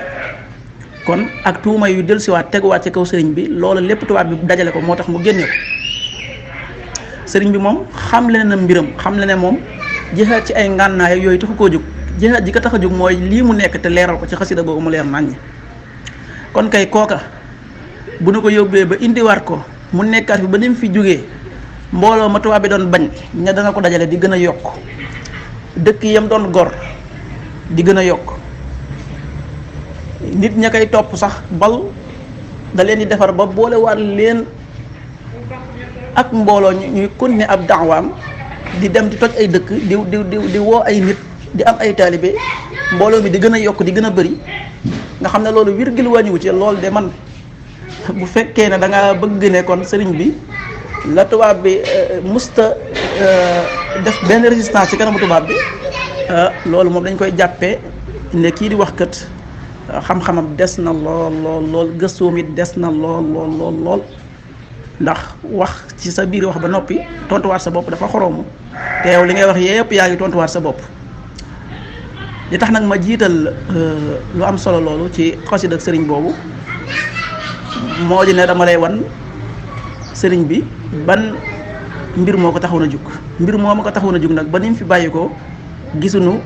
kon ak tuuma yu dellusiwaat teguwaat ci kaw sëriñ bi loola lépp tubaab bi dajale ko moo tax mu génne ko sëriñ bi moom xamle na mbiram xamle ne moom jihaad ci ay ngànnaay yooyu taxu koo jóg jihaad ji ko tax a jóg mooy lii mu nekk te leeral ko ci xasida googu mu leer naññ kon kay kooka bu nu ko yóbbee ba indiwaat ko mu nekkaat fi ba ni mu fi jógee mbooloo ma tubaab bi doon bañ ña dana ko dajale di gën a yokk dëkk yam doon gor di gën a yokk nit ña koy topp sax bal da leen di defar ba boolewaat leen ak mbooloo ñuy continuer ab daawaam di dem di toj ay dëkk di woo ay nit di am ay taalibe mbooloo mi di gën a yokk di gën a bëri nga xam ne loolu virgule wàññiwu ci loolu de man bu fekkee ne da nga bëgg ne kon sëriñ bi la tubaab bi musta def benn résistance ci kanamu tubaab bi loolu moom dañ koy jàppee ne kii di wax kat xam-xamam des na lool gëstoom it des na lool ndax wax ci sa biir wax ba noppi tontuwaat sa bopp dafa xoroomu te yow li ngay wax yépp yaa ngi tontuwaat sa bopp li tax nag ma jiital lu am solo loolu ci xasida ak sëriñ boobu moo di ne dama lay wan sëriñ bi ban mbir moo ko taxoon a jug mbir moo ma ko taxoon a jug nag ba ni mu fi bàyyi ko gisuñu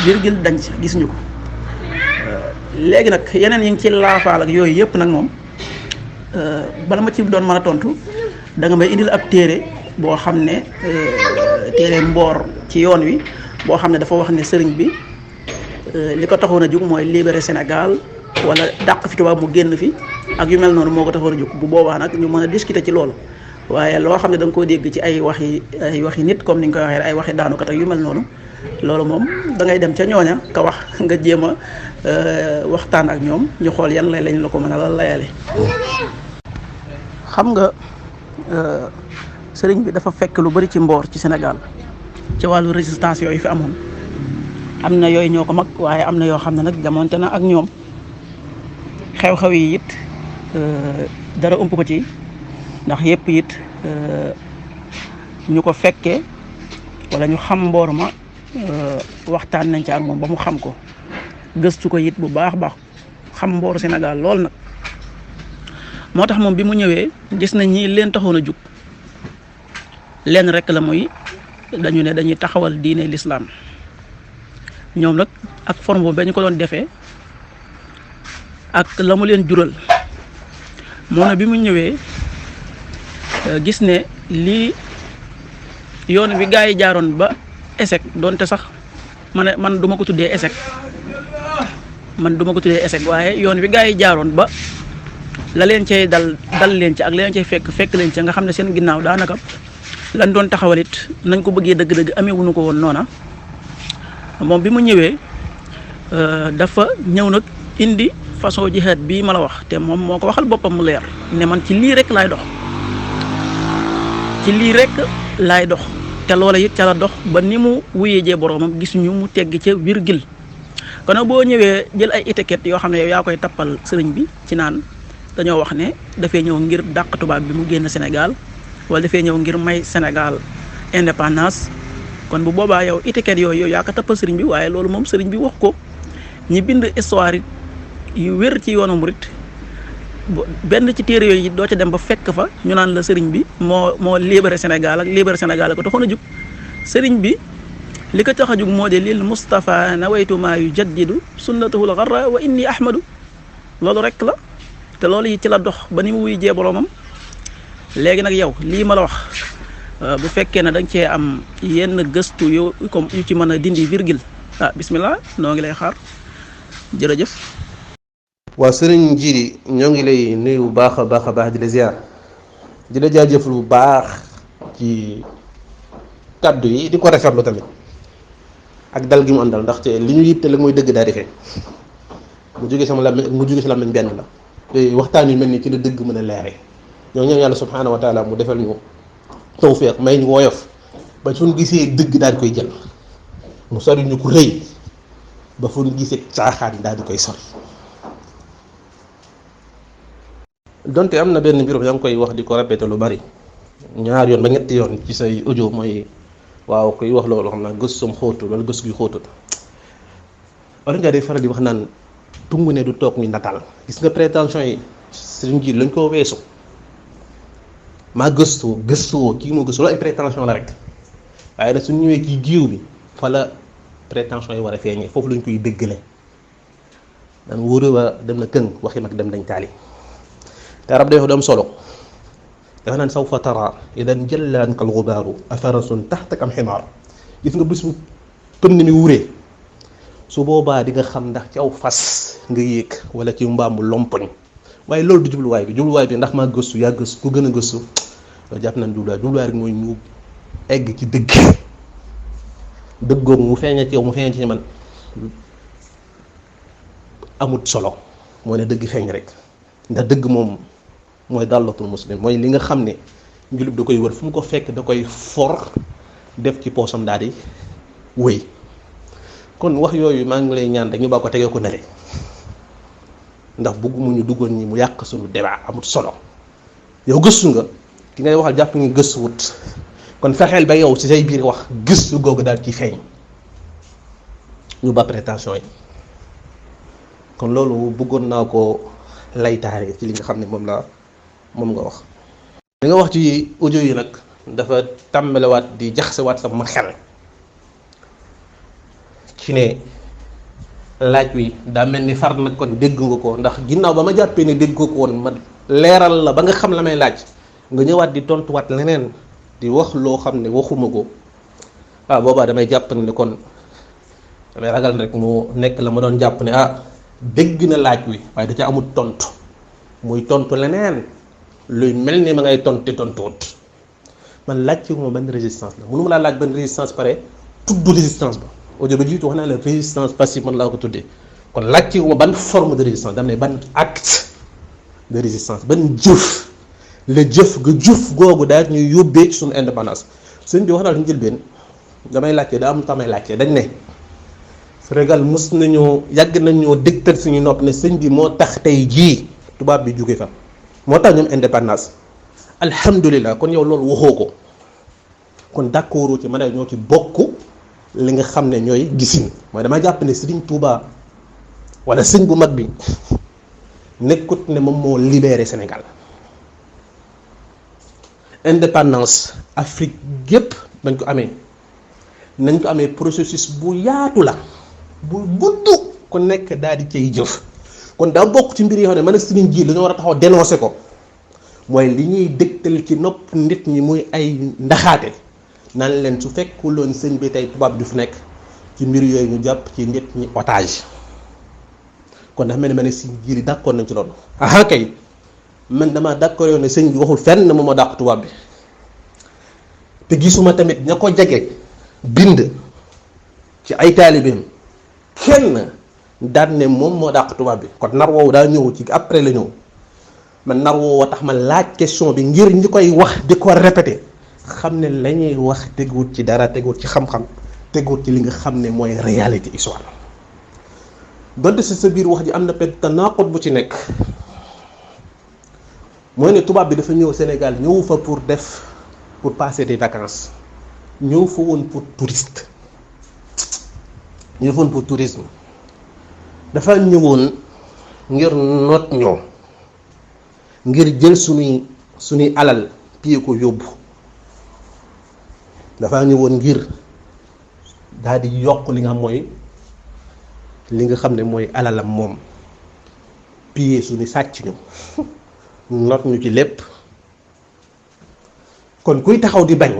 virgule danc gisuñu ko léegi nag yeneen yi ngi ci laafaal ak yooyu yëpp nag moom bala ma ci doon mën a tontu da nga may indil ab téere boo xam ne téere mboor ci yoon wi boo xam ne dafa wax ne sëriñ bi li ko taxoon a jug mooy libérer Sénégal wala dàq fi tubaab mu génn fi ak yu mel noonu moo ko taxoon a jug bu boobaa nag ñu mën a discuter ci loolu waaye loo xam ne da nga koo dégg ci ay waxi nit comme ni ñu koy waxee ay waxi daanukat ak yu mel noonu loolu moom da ngay dem ca ñooña ka wax nga jéem a waxtaan ak ñoom ñu xool yan lay lañ la ko mën a la layale. xam nga sëriñ bi dafa fekk lu bari ci mboor ci Sénégal ci wàllu résistance yooyu fi amoon am na yooyu ñoo ko mag waaye am na yoo xam ne nag jamonte na ak ñoom xew-xew yi it dara ëmp ko ci ndax yëpp it ñu ko fekkee wala ñu xam mboor ma waxtaan nañ ci ak moom ba mu xam ko gëstu ko it bu baax xam mbooru Sénégal lool nag moo tax moom bi mu ñëwee gis nañ ñi leen taxoon a jug leen rek la muy dañu ne dañuy taxawal diine l'islam ñoom nag ak forme boobu ñu ko doon defee ak la mu leen jural moo ne bi mu ñëwee gis ne lii yoon wi gaa yi jaaroon ba échec doonte sax man du ma ko tuddee échec waaye yoon wi gaa yi jaaroon ba la leen cay dal leen ci ak la leen cay fekk leen ci nga xam ne seen ginnaaw daanaka lan doon taxawalit nañ ko bëggee dëgg-dëgg amee wuñu ko woon noona moom bi mu ñëwee dafa ñëw nag indi façon jihaad bii ma la wax te moom moo ko waxal boppam mu leer ne man ci lii rek laay dox te loola it ca la dox ba ni mu wuyee jee boroomam gisuñu mu tegg ca virgule kon nag boo ñëwee jël ay étiquette yoo xam ne yow yaa koy tappal sëriñ bi ci naan dañoo wax ne dafay ñëw ngir dàq tubaab bi mu génn Sénégal wala dafay ñëw ngir may Sénégal indépendance kon bu boobaa yow étiquette yooyu yaa ko tappal sëriñ bi waaye loolu moom sëriñ bi wax ko ñi bind histoire yu wér ci yoonu murit benn ci téere yooyu doo ca dem ba fekk fa ñu naan la sëriñ bi moo libéré Sénégal ak libéré Sénégal ko taxoon a jug sëriñ bi li ko tax a jug moo de lil Moustapha nawaytu maa yu jaddidu sunnatahul garra wa inni ahmadu loolu rek la te loolu yi ci la dox ba ni mu wuy jee boroomam léegi nag yow lii ma la wax bu fekkee ne da nga cee am yenn gëstu yu ci mën a dindi virgule bismillah noo ngi lay xaar jërëjëf. waa sëriñ Jili ñoo ngi lay nuyu bu baax a baax di la ziar di la jaajëfal bu baax ci kàddu yi di ko rafetlu tamit ak dal gi mu àndal ndaxte li ñu yitte la mooy dëgg daal di fee mu jógee sama làmmiñ mu jógee si làmmiñ benn la te waxtaan yu mel ni ci la dëgg mën a leere ñoo ñaan yàlla subhaanahu wa taala mu defal ñu tawfiq may ñu woyof ba suñ gisee dëgg daal di koy jël mu sori ñu ko rëy ba fu ñu gisee caaxaan daal di koy sori. donte am na benn mbirum yaa ngi koy wax di ko répété lu bari ñaar yoon ba ñetti yoon ci say audio mooy waaw koy wax loolu xam naa gëstoom xóotul wala gëstu gi xóotul wala nga day faral di wax naan tungu ne du toog ñu nataal gis nga prétention yi sëriñ ji lañ ko weesu maa gëstuwoo kii moo gëstu loolu ay prétention la rek waaye nag suñ ñëwee ci jiw bi fa la prétention yi war a feeñee foofu lañ koy dëggale daan wóoru wa dem na këng waxi mag dem nañ taali te arab day wax doom solo dafa naan sawfa tara idan jëllaanka alxubaaru afarasun taxtak am ximaar gis nga bés bu pënd mi wuree su boobaa di nga xam ndax ci aw fas nga yéeg wala ci mbaamu lompoñ waaye loolu du jubluwaay bi ndax maa gëstu yaa gëstu ku gën a gëstu loolu jàpp nañ jubluwaay rek mooy ñu egg ci dëgg googu mu feeñee ci yow mu feeñee ci man amut solo moo ne dëgg feeñ rek ndax dëgg moom mooy dallatul muslim mooy li nga xam ne njulub da koy wër fu mu ko fekk da koy for def ci poosam daal di wéy kon wax yooyu maa ngi lay ñaan rek ñu baa ko tegee ko nale ndax bëgguma ñu duggoon ñi mu yàq suñu débat amut solo yow gëstu nga ki ngay waxal jàpp ngi gëstu wut kon fexeel ba yow ci say biir wax gëstu googu daal ci feeñ ñu ba prétention yi kon loolu bëggoon naa ko laytaare ci li nga xam ne moom nga wax li nga wax ci audio yi nag dafa tàmbalewaat di jaxasewaat sama xel ci ne laaj wi daa mel ni far nag kon dégg nga ko ndax ginnaaw ba ma jàppee ne dégg nga ko woon ma leeral la ba nga xam la may laaj nga ñëwaat di tontuwaat leneen di wax loo xam ne waxuma ko boobaa damay jàpp ne kon damay ragal rek mu nekk la ma doon jàpp ne dégg na laaj wi waaye da ca amul tontu muy tontu leneen luy mel ni ma ngay tontu tontuwut man laaj ci ma ban résistance la mënu ma laa laaj ban résistance pare tudd résistance ba audio ba jiitu wax naa la résistance passive man laa ko tuddee kon laaj ci ma ban forme de résistance dama ne ban acte de résistance ban jëf la jëf nga jëf googu daal ñuy yóbbee ci suñu indépendance sëñ bi wax naa la njëlbeen damay laajte daa am tamay laajte dañ ne Sénégal mës nañoo yàgg nañoo dégtal suñu nopp ne sëñ bi moo tax tey jii tubaab bi jóge fa moo tax ñoom indépendance alhamdulilah kon yow loolu waxoo ko kon d'accord ci man ñoo ci bokk li nga xam ne ñooy gisin mooy dama jàpp ne Sëriñ Tuubaa wala sëñ bu mag bi nekkut ne moom moo libéré Sénégal indépendance Afrique gépp nañ ko amee processus bu yaatu la bu gudd ku nekk daal di cay jëf. kon daa bokk ci mbir yoo xam ne man ak Serigne ji li nga war a taxaw dénoncé ko mooy li ñuy dëgtal ci nopp nit ñi muy ay ndaxaate naan leen su fekkuloon sëñ bi tey tubaab du fi nekk ci mbir yooyu ñu jàpp ci nit ñi otage. kon dafa mel ni ma ne Serigne ji li d'accord nañ ci loolu. aha kay man damaa d'accord yoon ne sëñ bi waxul fenn moom moo dàq tubaab bi te gisuma tamit ña ko jege bind ci ay taalibeem kenn daan ne moom moo dàq tubaab bi. kon nar woowu daa ñëw ci après la ñëw man nar woowu tax ma laaj question bi ngir ñi koy wax di ko répété xam ne la ñuy wax teguwut ci dara teguwut ci xam-xam teguwut ci li nga xam ne mooy réalité histoire. donte si sa biir wax ji am na peut-être tanaqut bu ci nekk mooy ne tubaab bi dafa ñëw Sénégal ñëw fa pour passer des vacances ñëw fa woon pour touriste ñëw fa woon pour tourisme dafa ñëwoon ngir noot ñoo ngir jël suñuy alal piye ko yóbbu dafa ñëwoon ngir daal di yokk li nga xam ne mooy alalam moom piye suñu sàcc ñu noot ñu ci lépp. kon kuy taxaw di bañ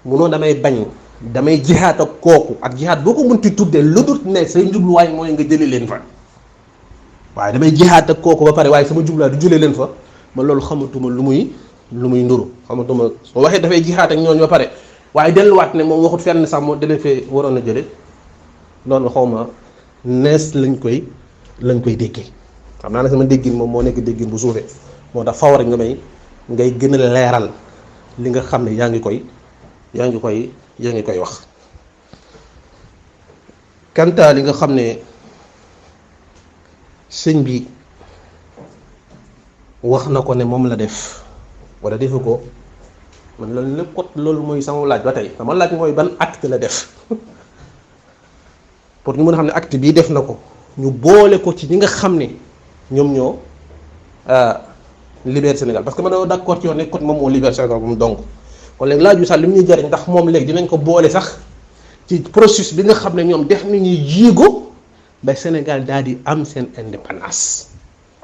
munoo damay bañ damay jihaat ak kooku ak jihaat boo ko mënti tuddee lu dul ne say njubluwaay mooy nga jëlee leen fa waaye damay jihaat ak kooku ba pare waaye sama jubluwaay du jëlee leen fa man loolu xamatuma lu muy nduru xamatuma soo waxee dafay jihaat ak ñooñu ba pare waaye delluwaat ne moom waxut fenn sax moo dana fee waroon a jële loolu xawma nees lañ koy déggee xam naa ne sama déggin moom moo nekk déggin bu suufee moo tax faw rek ngay gën a leeral li nga xam ne yaa ngi koy wax. kanta li nga xam ne sëñ bi wax na ko ne moom la def wala defu ko man loolu lépp kot loolu mooy sama laaj ba tey sama laaj mooy ban acte la def pour ñu mën a xam ne acte bii def na ko ñu boole ko ci ñi nga xam ne ñoom ñoo libérer Sénégal parce que man d'accord ci yoon ne kot moom moo libérer Sénégal moom donc kon léegi laaju sax li mu ñuy jariñ ndax moom léegi dinañ ko boole sax ci processus bi nga xam ne ñoom def nañuy jiigo ba Sénégal daal di am seen indépendance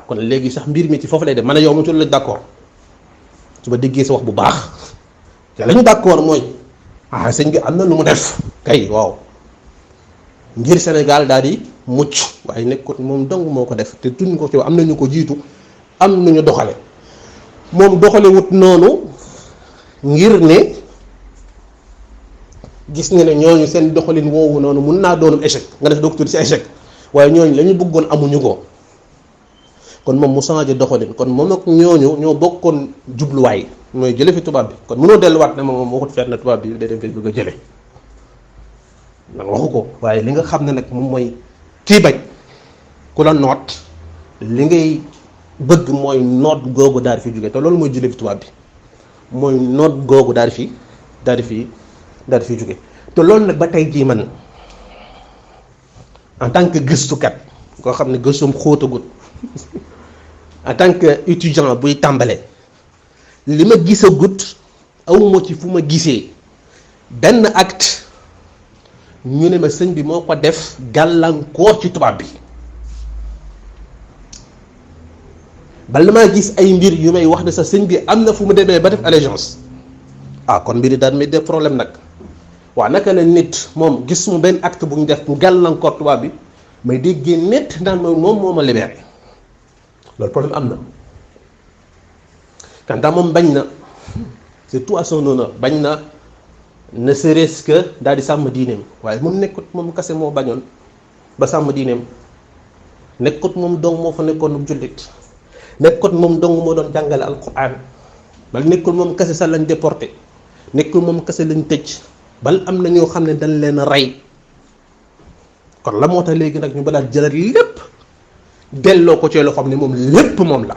kon léegi sax mbir mi ci foofu lay dem man a yow ma ci la d'accord su ma déggee sa wax bu baax te la ñu d'accord mooy sëñ bi am na lu mu def kay waaw ngir Sénégal daal di mucc waaye nekkut moom dong moo ko def te tuñ ko ci am nañu ko jiitu am nañu doxale moom doxalewut noonu ngir ne gis nga ne ñooñu seen doxalin woowu noonu mun naa doonum échec nga def docteur ci échec waaye ñooñu la ñu bëggoon amuñu ko kon moom mu changé doxalin kon moom ak ñooñu ñoo bokkoon jubluwaay mooy jële fi tubaab bi kon mënoo delluwaat ne moom waxut feet na tubaab bi day dem fi bëgg a jële man waxu ko waaye li nga xam ne nag moom mooy kii bañ ku la noot li ngay bëgg mooy noot googu daal di fi jóge te loolu mooy jële fi tubaab bi mooy noot googu daal di fi jóge te loolu nag ba tey jii man en tant que gëstukat koo xam ne gëstum xóotagut en tant que étudiant buy tàmbale li ma gisagut awuma ci fu ma gisee benn acte ñu ne ma sëñ bi moo ko def gàllankoor ci tubaab bi bala maa gis ay mbir yu may wax ne sa sëñ bi am na fu mu demee ba def allégeance kon mbiri daal mi def problème nag waaw naka la nit moom gis mu benn acte bu ñu def mu gàllankoor tubaab bi may déggee nett naan moom moo ma libéré loolu problème am na quand moom bañ na c'est tout à son honneur bañ na ne serait-ce que daal di sàmm diineem waaye moom nekkut moom kase moo bañoon ba sàmm diineem nekkut moom dong moo fa nekkoon jullit nekkut moom dong moo doon jàngale alquran bal nekkul moom kase sax lañ déporté nekkul moom kase lañ tëj bal am na ñoo xam ne dañ leen a rey kon la moo tax léegi nag ñu ba daal jëlat lépp delloo ko ci loo xam ne moom lépp moom la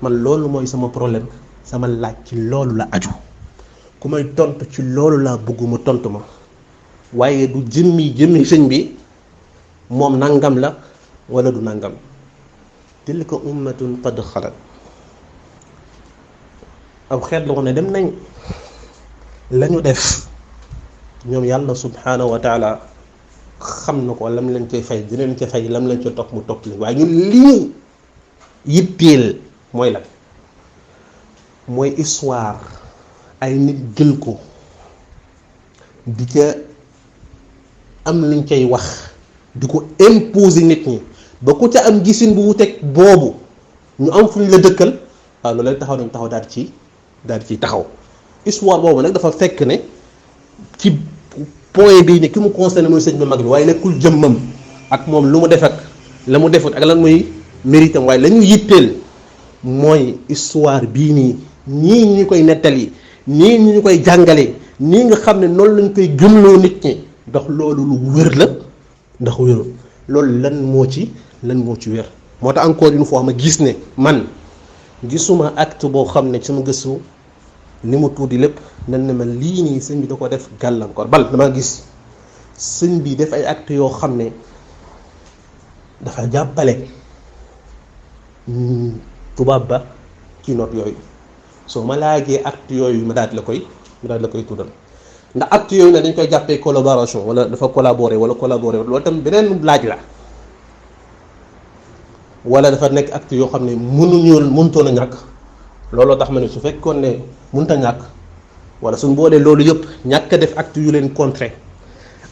man loolu mooy sama problème sama laaj ci loolu la aju ku may tontu ci loolu laa bëgg mu tontu ma waaye du jëmmi sëñ bi moom nangam la wala du nangam tilka ummatun qad xalat aw xeet la ko ne dem nañ lañu def ñoom yàlla subhanahu wa taala xam na ko lam lañ koy fay dina leen ci fay lam lañ ci topp mu topp leen waaye ñun li ñu yitteel mooy lan mooy histoire ay nit jël ko di ca am luñ cay wax di ko imposer nit ñi ba ku ca am gisin bu wuteeg boobu ñu am fu ñu la dëkkal waaw loolu taxaw nañ taxaw daal di ciy taxaw histoire boobu nag dafa fekk ne ci point bii ne ki mu concerné mooy sëñ bi mag bi waaye nekkul jëmmam ak moom lu mu def ak la mu defut ak lan muy méritam waaye la ñu yitteel mooy histoire bii nii ñii ñu koy nettali nii ñu koy jàngale nii nga xam ne noonu lañ koy gëmloo nit ñi ndax loolu lu wér la ndax wérul loolu lan moo ci wér moo tax encore une fois ma gis ne man gisuma acte boo xam ne sama gëstu ni mu tuuti lépp nan ne ma lii nii sëñ bi da ko def gàllankoor bal dama gis sëñ bi def ay acte yoo xam ne dafa jàppale tubaab ba ci noot yooyu soo ma laajee acte yooyu ma daal la koy tuddal ndax acte yooyu ne dañ koy jàppee collaboration wala dafa collaborer loolu tam beneen laaj la wala dafa nekk acte yoo xam ne mënutoon a ñàkk looloo tax ma ne su fekkoon ne mënut a ñàkk wala suñ boolee loolu yëpp ñàkk a def acte yu leen contrer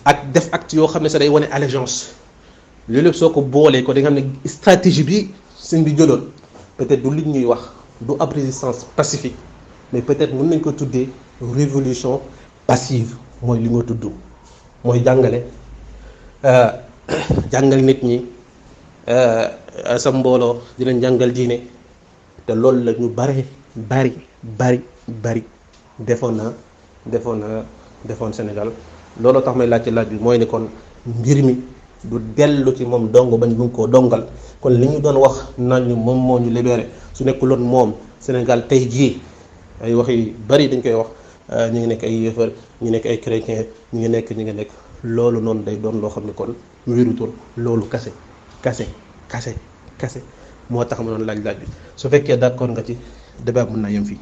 ak def acte yoo xam ne sax day wane allégeance loolu yëpp soo ko boolee ko da nga xam ne stratégie bi sëñ bi jëloon peut-être du li ñuy wax du ab résistance pacifique mais peut-être mën nañ ko tuddee révolution passive mooy li nga tudd mooy jàngale nit ñi sa mbooloo di leen jàngal diine te loolu la ñu bari defoon Sénégal looloo tax may laaj bi mooy ne kon mbir mi du dellu ci moom dong bañ bu koo dongal kon li ñu doon wax naan ñu moom moo ñu libéré su nekkuloon moom Sénégal tey jii ay wax yu bari dañ koy wax ñu ngi nekk ay yéefar ñu nekk ay chrétien ñu ngi nekk loolu noonu day doon loo xam ne kon wérutul loolu kase moo tax ma doon laaj bi su fekkee d'accord nga ci débat mën naa yem fii